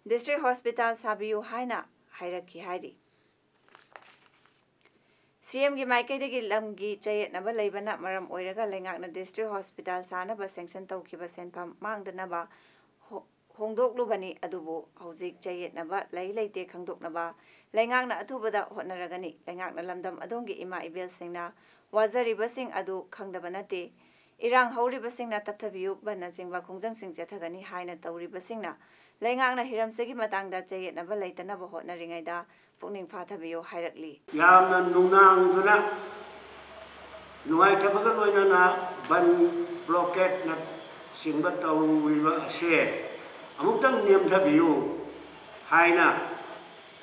ꯗꯤꯁꯇ꯭ꯔꯤꯛ ꯍꯣꯁꯄꯤꯇꯥꯜ ꯁꯥꯕꯤꯌꯨ ꯍꯥꯏꯅ ꯍꯥꯏꯔꯛꯈꯤ ꯍꯥꯏꯔꯤ꯫ ꯁꯤ ꯑꯦꯝꯒꯤ ꯃꯥꯏꯀꯩꯗꯒꯤ ꯂꯝꯒꯤ ꯆꯌꯦꯠꯅꯕ ꯂꯩꯕꯅ ꯃꯔꯝ ꯑꯣꯏꯔꯒ ꯂꯩꯉꯥꯛꯅ ꯗꯤꯁꯇ꯭ꯔꯤꯛ ꯍꯣꯁꯄꯤꯇꯥꯜ ꯁꯥꯅꯕ ꯁꯦꯡꯁꯟ ꯇꯧꯈꯤꯕ ꯁꯦꯟꯐꯝ ꯃꯥꯡꯗꯅꯕ ꯍꯣ-, ꯍꯣꯡꯗꯣꯛꯂꯨꯕꯅꯤ꯫ ꯑꯗꯨꯕꯨ ꯍꯧꯖꯤꯛ ꯆꯌꯦꯠꯅꯕ ꯂꯩ ꯂꯩꯇꯦ ꯈꯪꯗꯣꯛꯅꯕ ꯂꯩꯉꯥꯛꯅ ꯑꯊꯨꯕꯗ ꯍꯣꯠꯅꯔꯒꯅꯤ꯫ ꯂꯩꯉꯥꯛꯅ ꯂꯝꯗꯝ ꯑꯗꯣꯝꯒꯤ ꯏꯃꯥ ꯏꯕꯦꯜꯁꯤꯡꯅ ꯋꯥꯖꯔꯤꯕꯁꯤꯡ ꯑꯗꯨ ꯈꯪꯗꯕ ꯅꯠꯇꯦ꯫ ꯏꯔꯥꯡ ꯍꯧꯔꯤꯕꯁꯤꯡꯅ ꯇꯞꯊꯕꯤꯌꯨ, ꯕꯟꯅꯆꯤꯡꯕ ꯈꯣꯡꯖꯪꯁꯤꯡ ꯆꯠꯊꯒꯅꯤ ꯍꯥꯏꯅ ꯇꯧꯔꯤꯕꯁꯤꯡꯅ ꯂꯩꯉꯥꯛꯅ ꯍꯤꯔꯝꯁꯤꯒꯤ ꯃꯇꯥꯡꯗ ꯆꯌꯦꯠꯅꯕ ꯂꯩꯇꯅꯕ ꯍꯣꯠꯅꯔꯤꯉꯩꯗ ꯄꯨꯛꯅꯤꯡ ꯐꯥꯊꯕꯤꯌꯨ ꯍꯥꯏꯔꯛꯂꯤ꯫ ꯌꯥꯝꯅ ꯅꯨꯡꯅꯥꯡꯗꯨꯅ ꯅꯨꯡꯉꯥꯏꯇꯕꯒ ꯂꯣꯏꯅꯅ ꯕꯟ, ꯕ꯭ꯂꯣꯀꯦꯠꯅꯆꯤꯡꯕ ꯇꯧꯔꯤꯕ ꯑꯁꯦ ꯑꯃꯨꯛꯇꯪ ꯅꯦꯝꯊꯕꯤꯌꯨ ꯍꯥꯏꯅ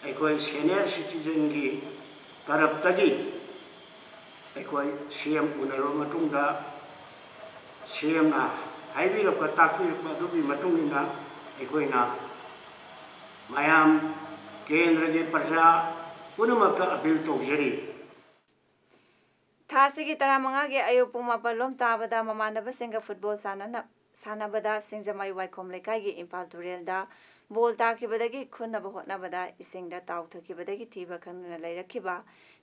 ꯑꯩꯈꯣꯏ ꯁꯦꯅꯤꯌꯔ ꯁꯤꯇꯤꯖꯟꯒꯤ ꯇꯔꯞꯇꯒꯤ ꯑꯩꯈꯣꯏ ꯁꯤ ꯑꯦꯝ ꯎꯅꯔꯕ ꯃꯇꯨꯡꯗ ꯁꯤ ꯑꯦꯝꯅ ꯍꯥꯏꯕꯤꯔꯛꯄ, ꯇꯥꯛꯄꯤꯔꯛꯄ ꯑꯗꯨꯒꯤ ꯃꯇꯨꯡ ꯏꯟꯅ ꯑꯩꯈꯣꯏꯅ ꯃꯌꯥꯝ ꯀꯦꯟꯗ꯭ꯔꯒꯤ ꯄ꯭ꯔꯖꯥ ꯄꯨꯝꯅꯃꯛꯇ ꯑꯄꯤꯜ ꯇꯧꯖꯔꯤ꯫ ꯊꯥ ꯑꯁꯤꯒꯤ ꯇꯔꯥꯃꯉꯥꯒꯤ ꯑꯌꯨꯛ ꯄꯨꯡ ꯃꯥꯄꯜ ꯂꯣꯝ ꯇꯥꯕꯗ ꯃꯃꯥꯟꯅꯕꯁꯤꯡꯒ ꯐꯨꯠꯕꯣꯜ ꯁꯥꯟꯅꯅ-, ꯁꯥꯟꯅꯕꯗ ꯁꯤꯡꯖꯃꯩ ꯋꯥꯏꯈꯣꯝ ꯂꯩꯀꯥꯏꯒꯤ ꯏꯝꯐꯥꯜ ꯇꯨꯔꯦꯜꯗ ꯕꯣꯜ ꯇꯥꯈꯤꯕꯗꯒꯤ ꯈꯨꯟꯅꯕ ꯍꯣꯠꯅꯕꯗ ꯏꯁꯤꯡꯗ ꯇꯥꯎꯊꯈꯤꯕꯗꯒꯤ ꯊꯤꯕ ꯈꯪꯗꯅ ꯂꯩꯔꯛꯈꯤꯕ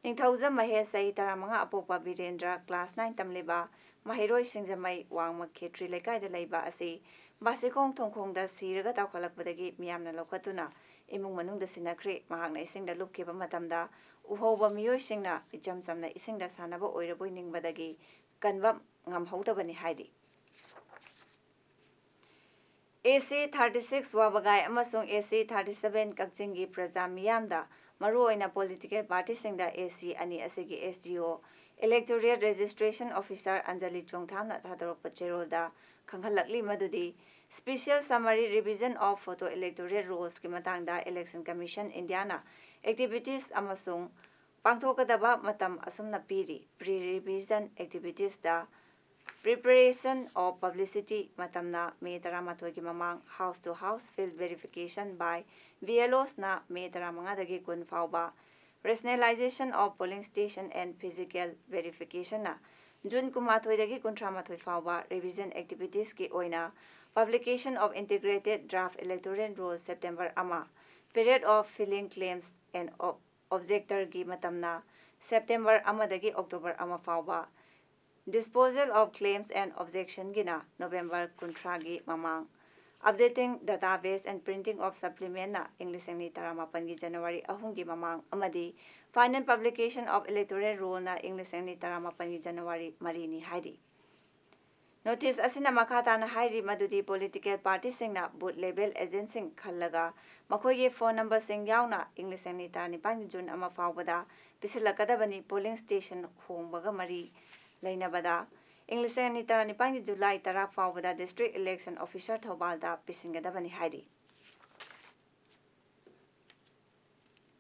ꯅꯤꯡꯊꯧꯖꯝ ꯃꯍꯦꯁ, ꯆꯍꯤ ꯇꯔꯥꯃꯉꯥ, ꯑꯄꯣꯛꯄ ꯕꯤꯔꯦꯟꯗ꯭ꯔ, ꯀ꯭ꯂꯥꯁ ꯅꯥꯏꯟ ꯇꯝꯂꯤꯕ ꯃꯍꯩꯔꯣꯏ, ꯁꯤꯡꯖꯃꯩ ꯋꯥꯡꯃ ꯈꯦꯇ꯭ꯔꯤ ꯂꯩꯀꯥꯏꯗ ꯂꯩꯕ ꯑꯁꯤ ꯕꯥꯁꯤꯈꯣꯡ ꯊꯣꯡꯈꯣꯡꯗ ꯁꯤꯔꯒ ꯇꯥꯎꯈꯠꯂꯛꯄꯗꯒꯤ ꯃꯤꯌꯥꯝꯅ ꯂꯧꯈꯠꯇꯨꯅ ꯏꯃꯨꯡ ꯃꯅꯨꯡꯗ ꯁꯤꯟꯅꯈ꯭ꯔꯦ꯫ ꯃꯍꯥꯛꯅ ꯏꯁꯤꯡꯗ ꯂꯨꯞꯈꯤꯕ ꯃꯇꯝꯗ ꯎꯍꯧꯕ ꯃꯤꯑꯣꯏꯁꯤꯡꯅ ꯏꯆꯝ ꯆꯝꯅ ꯏꯁꯤꯡꯗ ꯁꯥꯟꯅꯕ ꯑꯣꯏꯔꯕꯣꯏ ꯅꯤꯡꯕꯗꯒꯤ ꯀꯟꯕ ꯉꯝꯍꯧꯗꯕꯅꯤ ꯍꯥꯏꯔꯤ꯫ AC thirty six ꯋꯥꯕꯒꯥꯏ ꯑꯃꯁꯨꯡ AC thirty seven ꯀꯛꯆꯤꯡꯒꯤ ꯄ꯭ꯔꯖꯥ ꯃꯤꯌꯥꯝꯗ, ꯃꯔꯨꯑꯣꯏꯅ ꯄꯣꯂꯤꯇꯤꯀꯦꯜ ꯄꯥꯔꯇꯤꯁꯤꯡꯗ, AC ꯑꯅꯤ ꯑꯁꯤꯒꯤ SDO, Electorate Registration Officer Anjali ꯆꯣꯡꯊꯥꯝꯅ ꯊꯥꯗꯣꯔꯛꯄ ꯆꯦꯔꯣꯜꯗ ꯈꯪꯍꯜꯂꯛꯂꯤ ꯃꯗꯨꯗꯤ, Special Summary Revision of Photo Electoral Rolls ꯀꯤ ꯃꯇꯥꯡꯗ Election Commission India ꯅ activities ꯑꯃꯁꯨꯡ ꯄꯥꯡꯊꯣꯛꯀꯗꯕ ꯃꯇꯝ ꯑꯁꯨꯝꯅ ꯄꯤꯔꯤ: Pre-revision activities the Preparation of Publicity ꯃꯇꯝꯅ ꯃꯦ ꯇꯔꯥꯃꯥꯊꯣꯏꯒꯤ ꯃꯃꯥꯡ, House to House Field Verification by VLOs ꯅ ꯃꯦ ꯇꯔꯥꯃꯉꯥꯗꯒꯤ ꯀꯨꯟ ꯐꯥꯎꯕ, Rationalization of Polling Station and Physical Verification ꯅ ꯖꯨꯟ ꯀꯨꯟꯃꯥꯊꯣꯏꯗꯒꯤ ꯀꯨꯟꯊ꯭ꯔꯥꯃꯥꯊꯣꯏ ꯐꯥꯎꯕ, Revision activities ꯀꯤ ꯑꯣꯏꯅ Publication of Integrated Draft Electoral Roll September ꯑꯃ, Period of Filing Claims and Ob- Objector ꯒꯤ ꯃꯇꯝꯅ September ꯑꯃꯗꯒꯤ October ꯑꯃ ꯐꯥꯎꯕ, Disposal of Claims and Objection ꯒꯤꯅ November ꯀꯨꯟꯊ꯭ꯔꯥꯒꯤ ꯃꯃꯥꯡ, Updating Database and Printing of Supplement ꯅ ꯏꯪ ꯂꯤꯁꯤꯡ ꯑꯅꯤ ꯇꯔꯥꯃꯥꯄꯟꯒꯤ January ꯑꯍꯨꯝꯒꯤ ꯃꯃꯥꯡ, ꯑꯃꯗꯤ Final Publication of Electoral Roll ꯅ ꯏꯪ ꯂꯤꯁꯤꯡ ꯑꯅꯤ ꯇꯔꯥꯃꯥꯄꯟꯒꯤ January ꯃꯔꯤꯅꯤ ꯍꯥꯏꯔꯤ꯫ Notice ꯑꯁꯤꯅ ꯃꯈꯥ ꯇꯥꯅ ꯍꯥꯏꯔꯤ ꯃꯗꯨꯗꯤ, ꯄꯣꯂꯤꯇꯤꯀꯦꯜ ꯄꯥꯔꯇꯤꯁꯤꯡꯅ ꯕꯨꯊ ꯂꯦꯚꯦꯜ ꯑꯦꯖꯦꯟꯠꯁꯤꯡ ꯈꯜꯂꯒ ꯃꯈꯣꯏꯒꯤ ꯐꯣꯟ ꯅꯝꯕꯔꯁꯤꯡ ꯌꯥꯎꯅ ꯏꯪ ꯂꯤꯁꯤꯡ ꯑꯅꯤ ꯇꯔꯥꯅꯤꯄꯥꯟꯒꯤ ꯖꯨꯟ ꯑꯃ ꯐꯥꯎꯕꯗ ꯄꯤꯁꯤꯜꯂꯛꯀꯗꯕꯅꯤ꯫ ꯄꯣꯂꯤꯡ ꯁ꯭ꯇꯦꯁꯟ ꯍꯣꯡꯕꯒ ꯃꯔꯤ ꯂꯩꯅꯕꯗ ꯏꯪ ꯂꯤꯁꯤꯡ ꯑꯅꯤ ꯇꯔꯥꯅꯤꯄꯥꯟꯒꯤ ꯖꯨꯂꯥꯏ ꯇꯔꯥ ꯐꯥꯎꯕꯗ ꯗꯤꯁꯇ꯭ꯔꯤꯛ ꯏꯂꯦꯛꯁꯟ ꯑꯣꯐꯤꯁꯔ ꯊꯧꯕꯥꯜꯗ ꯄꯤꯁꯤꯟꯒꯗꯕꯅꯤ ꯍꯥꯏꯔꯤ꯫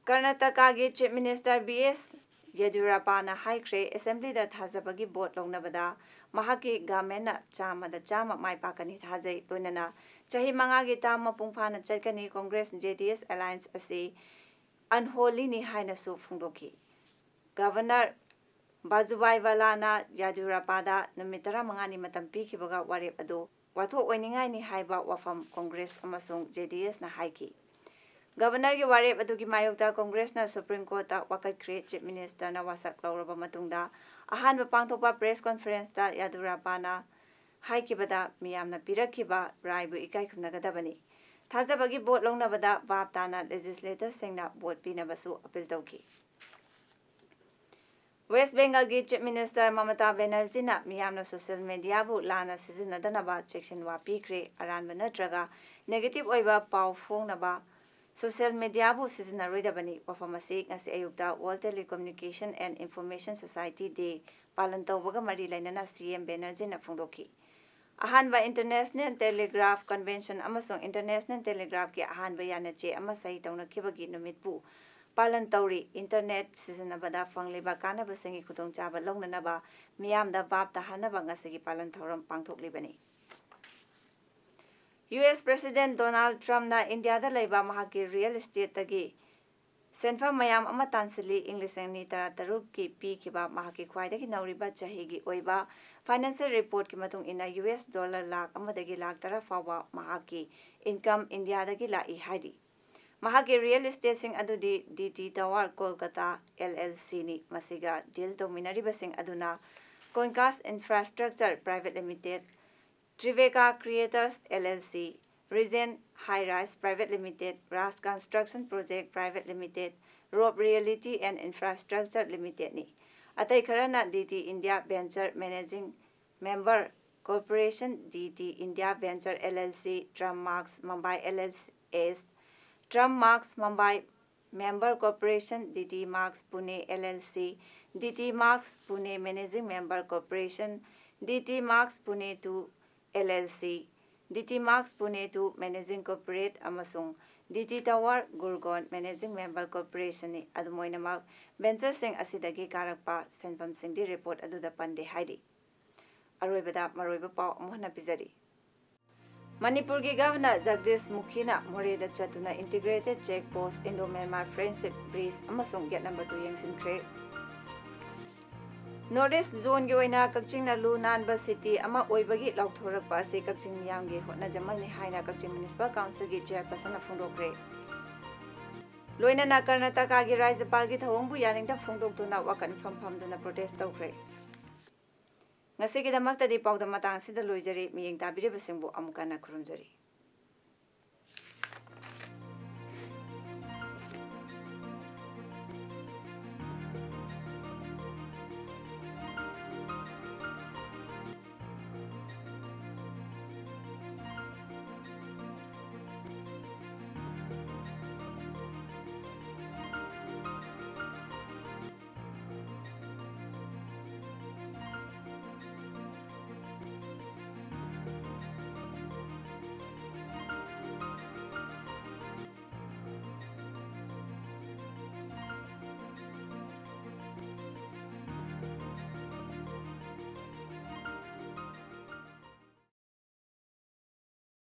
ꯀꯔꯅꯥꯇꯀꯥꯒꯤ ꯆꯤꯐ ꯃꯤꯅꯤꯁꯇꯔ ꯕꯤ ꯑꯦꯁ ꯌꯦꯗꯤꯌꯨꯔꯞꯄꯥꯅ ꯍꯥꯏꯈ꯭ꯔꯦ, ꯑꯦꯁꯦꯝꯕ꯭ꯂꯤꯗ ꯊꯥꯖꯕꯒꯤ ꯚꯣꯠ ꯂꯧꯅꯕꯗ ꯃꯍꯥꯛꯀꯤ ꯒꯚꯔꯟꯃꯦꯟꯠꯅ ꯆꯥꯝꯃꯗ ꯆꯥꯝꯃ ꯃꯥꯏ ꯄꯥꯛꯀꯅꯤ ꯊꯥꯖꯩ꯫ ꯂꯣꯏꯅꯅ ꯆꯍꯤ ꯃꯉꯥꯒꯤ ꯇꯥꯔꯝ ꯃꯄꯨꯡ ꯐꯥꯅ ꯆꯠꯀꯅꯤ꯫ ꯀꯣꯡꯒ꯭ꯔꯦꯁ ꯖꯦ ꯗꯤ ꯑꯦꯁ ꯑꯦꯂꯥꯌꯟꯁ ꯑꯁꯤ ꯑꯟꯍꯣꯂꯤꯅꯤ ꯍꯥꯏꯅꯁꯨ ꯐꯣꯡꯗꯣꯛꯈꯤ꯫ ꯒꯚꯔꯅꯔ ꯕꯥꯖꯨꯚꯥꯏ ꯚꯥꯂꯥꯅ ꯌꯦꯗꯤꯌꯨꯔꯞꯄꯥꯗ ꯅꯨꯃꯤꯠ ꯇꯔꯥꯃꯉꯥꯅꯤ ꯃꯇꯝ ꯄꯤꯈꯤꯕꯒ ꯋꯥꯔꯦꯞ ꯑꯗꯨ ꯋꯥꯊꯣꯛ ꯑꯣꯏꯅꯤꯡꯉꯥꯏꯅꯤ ꯍꯥꯏꯕ ꯋꯥꯐꯝ ꯀꯣꯡꯒ꯭ꯔꯦꯁ ꯑꯃꯁꯨꯡ ꯖꯦ ꯗꯤ ꯑꯦꯁꯅ ꯍꯥꯏꯈꯤ꯫ ꯒꯚꯔꯅꯔꯒꯤ ꯋꯥꯔꯦꯞ ꯑꯗꯨꯒꯤ ꯃꯥꯌꯣꯛꯇ ꯀꯣꯡꯒ꯭ꯔꯦꯁꯅ ꯁꯨꯄ꯭ꯔꯤꯝ ꯀꯣꯔꯠꯇ ꯋꯥꯀꯠꯈ꯭ꯔꯦ꯫ ꯆꯤꯐ ꯃꯤꯅꯤꯁꯇꯔꯅ ꯋꯥꯁꯛ ꯂꯧꯔꯕ ꯃꯇꯨꯡꯗ ꯑꯍꯥꯟꯕ ꯄꯥꯡꯊꯣꯛꯄ ꯄ꯭ꯔꯦꯁ ꯀꯣꯟꯐꯔꯦꯟꯁꯇ ꯌꯦꯗꯤꯌꯨꯔꯞꯄꯥꯅ ꯍꯥꯏꯈꯤꯕꯗ ꯃꯤꯌꯥꯝꯅ ꯄꯤꯔꯛꯈꯤꯕ ꯔꯥꯏꯕꯨ ꯏꯀꯥꯏ ꯈꯨꯝꯅꯒꯗꯕꯅꯤ꯫ ꯊꯥꯖꯕꯒꯤ ꯚꯣꯠ ꯂꯧꯅꯕꯗ ꯚꯥꯞ ꯇꯥꯅ ꯂꯦꯖꯤꯁꯂꯦꯇꯔꯁꯤꯡꯅ ꯚꯣꯠ ꯄꯤꯅꯕꯁꯨ ꯑꯄꯤꯜ ꯇꯧꯈꯤ꯫ ꯋꯦꯁ꯭ꯠ ꯕꯦꯡꯒꯜꯒꯤ ꯆꯤꯐ ꯃꯤꯅꯤꯁꯇꯔ ꯃꯃꯇꯥ ꯕꯦꯅꯔꯖꯤꯅ ꯃꯤꯌꯥꯝꯅ ꯁꯣꯁꯤꯌꯦꯜ ꯃꯤꯗꯤꯌꯥꯕꯨ ꯂꯥꯟꯅ ꯁꯤꯖꯤꯟꯅꯗꯅꯕ ꯆꯦꯛꯁꯤꯟ ꯋꯥ ꯄꯤꯈ꯭ꯔꯦ꯫ ꯑꯔꯥꯟꯕ ꯅꯠꯇ꯭ꯔꯒ ꯅꯦꯒꯦꯇꯤꯚ ꯑꯣꯏꯕ ꯄꯥꯎ ꯐꯣꯡꯅꯕ ꯁꯣꯁꯤꯌꯦꯜ ꯃꯤꯗꯤꯌꯥꯕꯨ ꯁꯤꯖꯤꯟꯅꯔꯣꯏꯗꯕꯅꯤ꯫ ꯋꯥꯐꯝ ꯑꯁꯤ ꯉꯁꯤ ꯑꯌꯨꯛꯇ World Telecommunication and Information Society Day ꯄꯥꯂꯟ ꯇꯧꯕꯒ ꯃꯔꯤ ꯂꯩꯅꯅ ꯁꯤ ꯑꯦꯝ ꯕꯦꯅꯔꯖꯤꯅ ꯐꯣꯡꯗꯣꯛꯈꯤ꯫ ꯑꯍꯥꯟꯕ ꯏꯟꯇꯔꯅꯦꯁꯅꯦꯜ ꯇꯦꯂꯤꯒ꯭ꯔꯥꯐ ꯀꯟꯚꯦꯟꯁꯟ ꯑꯃꯁꯨꯡ ꯏꯟꯇꯔꯅꯦꯁꯅꯦꯜ ꯇꯦꯂꯤꯒ꯭ꯔꯥꯐꯀꯤ ꯑꯍꯥꯟꯕ ꯌꯥꯅꯆꯦ ꯑꯃ ꯁꯍꯤ ꯇꯧꯅꯈꯤꯕꯒꯤ ꯅꯨꯃꯤꯠꯄꯨ ꯄꯥꯂꯟ ꯇꯧꯔꯤ꯫ ꯏꯟꯇꯔꯅꯦꯠ ꯁꯤꯖꯤꯟꯅꯕꯗ ꯐꯪꯂꯤꯕ ꯀꯥꯟꯅꯕꯁꯤꯡꯒꯤ ꯈꯨꯗꯣꯡꯆꯥꯕ ꯂꯧꯅꯅꯕ ꯃꯤꯌꯥꯝꯗ ꯚꯥꯞ ꯇꯥꯍꯟꯅꯕ ꯉꯁꯤꯒꯤ ꯄꯥꯂꯟ ꯊꯧꯔꯝ ꯄꯥꯡꯊꯣꯛꯂꯤꯕꯅꯤ꯫ ꯌꯨ ꯑꯦꯁ ꯄ꯭ꯔꯦꯁꯤꯗꯦꯟꯠ ꯗꯣꯅꯥꯜꯗ ꯇ꯭ꯔꯝꯞꯅ ꯏꯟꯗꯤꯌꯥꯗ ꯂꯩꯕ ꯃꯍꯥꯛꯀꯤ ꯔꯤꯌꯦꯜ ꯏꯁꯇꯦꯠꯇꯒꯤ ꯁꯦꯟꯐꯝ ꯃꯌꯥꯝ ꯑꯃ ꯇꯥꯟꯁꯤꯜꯂꯤ꯫ ꯏꯪ ꯂꯤꯁꯤꯡ ꯑꯅꯤ ꯇꯔꯥꯇꯔꯨꯛꯀꯤ ꯄꯤꯈꯤꯕ ꯃꯍꯥꯛꯀꯤ ꯈ꯭ꯋꯥꯏꯗꯒꯤ ꯅꯧꯔꯤꯕ ꯆꯍꯤꯒꯤ ꯑꯣꯏꯕ ꯐꯥꯏꯅꯥꯟꯁꯤꯌꯦꯜ ꯔꯤꯄꯣꯔꯠꯀꯤ ꯃꯇꯨꯡ ꯏꯟꯅ, ꯌꯨ ꯑꯦꯁ ꯗꯣꯂꯔ ꯂꯥꯈ ꯑꯃꯗꯒꯤ ꯂꯥꯈ ꯇꯔꯥ ꯐꯥꯎꯕ ꯃꯍꯥꯛꯀꯤ ꯏꯟꯀꯝ ꯏꯟꯗꯤꯌꯥꯗꯒꯤ ꯂꯥꯛꯏ ꯍꯥꯏꯔꯤ꯫ ꯃꯍꯥꯛꯀꯤ ꯔꯤꯌꯦꯜ ꯏꯁꯇꯦꯠꯁꯤꯡ ꯑꯗꯨꯗꯤ D T tower Kolkata L L ꯁꯤꯅꯤ꯫ ꯃꯁꯤꯒ ꯗꯤꯜ ꯇꯧꯃꯤꯟꯅꯔꯤꯕꯁꯤꯡ ꯑꯗꯨꯅ Concast infrastructure private limited, Triveka creators L L C, Regen high rise private limited, Raj construction project private limited, Roop realty and infrastructure ꯂꯤꯃꯤꯇꯦꯠꯅꯤ꯫ ꯑꯇꯩ ꯈꯔꯅ D T India venture managing member corporation, D T India venture L L C, Trump marks Mumbai L L S, Trump marks Mumbai member corporation, D T marks Pune L L C, D T marks Pune managing member corporation, D T marks Pune two L L C, D T marks Pune two managing corporate ꯑꯃꯁꯨꯡ D T tower Gurgaon managing member ꯀꯣꯔꯄꯣꯔꯦꯁꯟꯅꯤ꯫ ꯑꯗꯨꯝ ꯑꯣꯏꯅꯃꯛ, ꯚꯦꯟꯆꯔꯁꯤꯡ ꯑꯁꯤꯗꯒꯤ ꯀꯥꯔꯛꯄ ꯁꯦꯟꯐꯝꯁꯤꯡꯗꯤ report ꯑꯗꯨꯗ ꯄꯟꯗꯦ ꯍꯥꯏꯔꯤ꯫ ꯑꯔꯣꯏꯕꯗ ꯃꯔꯨꯑꯣꯏꯕ ꯄꯥꯎ ꯑꯃꯨꯛ ꯍꯟꯅ ꯄꯤꯖꯔꯤ꯫ ꯃꯅꯤꯄꯨꯔꯒꯤ ꯒꯚꯔꯅꯔ ꯖꯒꯗꯤꯁ ꯃꯨꯈꯤꯅ ꯃꯣꯔꯦꯗ ꯆꯠꯇꯨꯅ Integrated Check Post, Indo Myanmar Friendship Bridge ꯑꯃꯁꯨꯡ Gate number two ꯌꯦꯡꯁꯤꯟꯈ꯭ꯔꯦ꯫ ꯅꯣꯔꯠ ꯏꯁ꯭ꯠ ꯖꯣꯟꯒꯤ ꯑꯣꯏꯅ ꯀꯛꯆꯤꯡꯅ ꯂꯨ ꯅꯥꯟꯕ ꯁꯤꯇꯤ ꯑꯃ ꯑꯣꯏꯕꯒꯤ ꯂꯥꯎꯊꯣꯔꯛꯄ ꯑꯁꯤ ꯀꯛꯆꯤꯡ ꯃꯤꯌꯥꯝꯒꯤ ꯍꯣꯠꯅꯖꯃꯜꯅꯤ ꯍꯥꯏꯅ ꯀꯛꯆꯤꯡ ꯃ꯭ꯌꯨꯅꯤꯁꯤꯄꯥꯜ ꯀꯥꯎꯟꯁꯤꯜꯒꯤ ꯆꯦꯌꯔꯄꯔꯁꯟꯅ ꯐꯣꯡꯗꯣꯛꯈ꯭ꯔꯦ꯫ ꯂꯣꯏꯅꯅ ꯀꯔꯅꯥꯇꯀꯥꯒꯤ ꯔꯥꯖ꯭ꯌꯄꯥꯜꯒꯤ ꯊꯧꯑꯣꯡꯕꯨ ꯌꯥꯅꯤꯡꯗꯕ ꯐꯣꯡꯗꯣꯛꯇꯨꯅ ꯋꯥꯀꯠ ꯃꯤꯐꯝ ꯐꯝꯗꯨꯅ ꯄ꯭ꯔꯣꯇꯦꯁ꯭ꯠ ꯇꯧꯈ꯭ꯔꯦ꯫ ꯉꯁꯤꯒꯤꯗꯃꯛꯇꯗꯤ ꯄꯥꯎꯗꯝ ꯃꯇꯥꯡ ꯑꯁꯤꯗ ꯂꯣꯏꯖꯔꯤ꯫ ꯃꯤꯠꯌꯦꯡ ꯇꯥꯕꯤꯔꯤꯕꯁꯤꯡꯕꯨ ꯑꯃꯨꯛ ꯍꯟꯅ ꯈꯨꯔꯨꯝꯖꯔꯤ꯫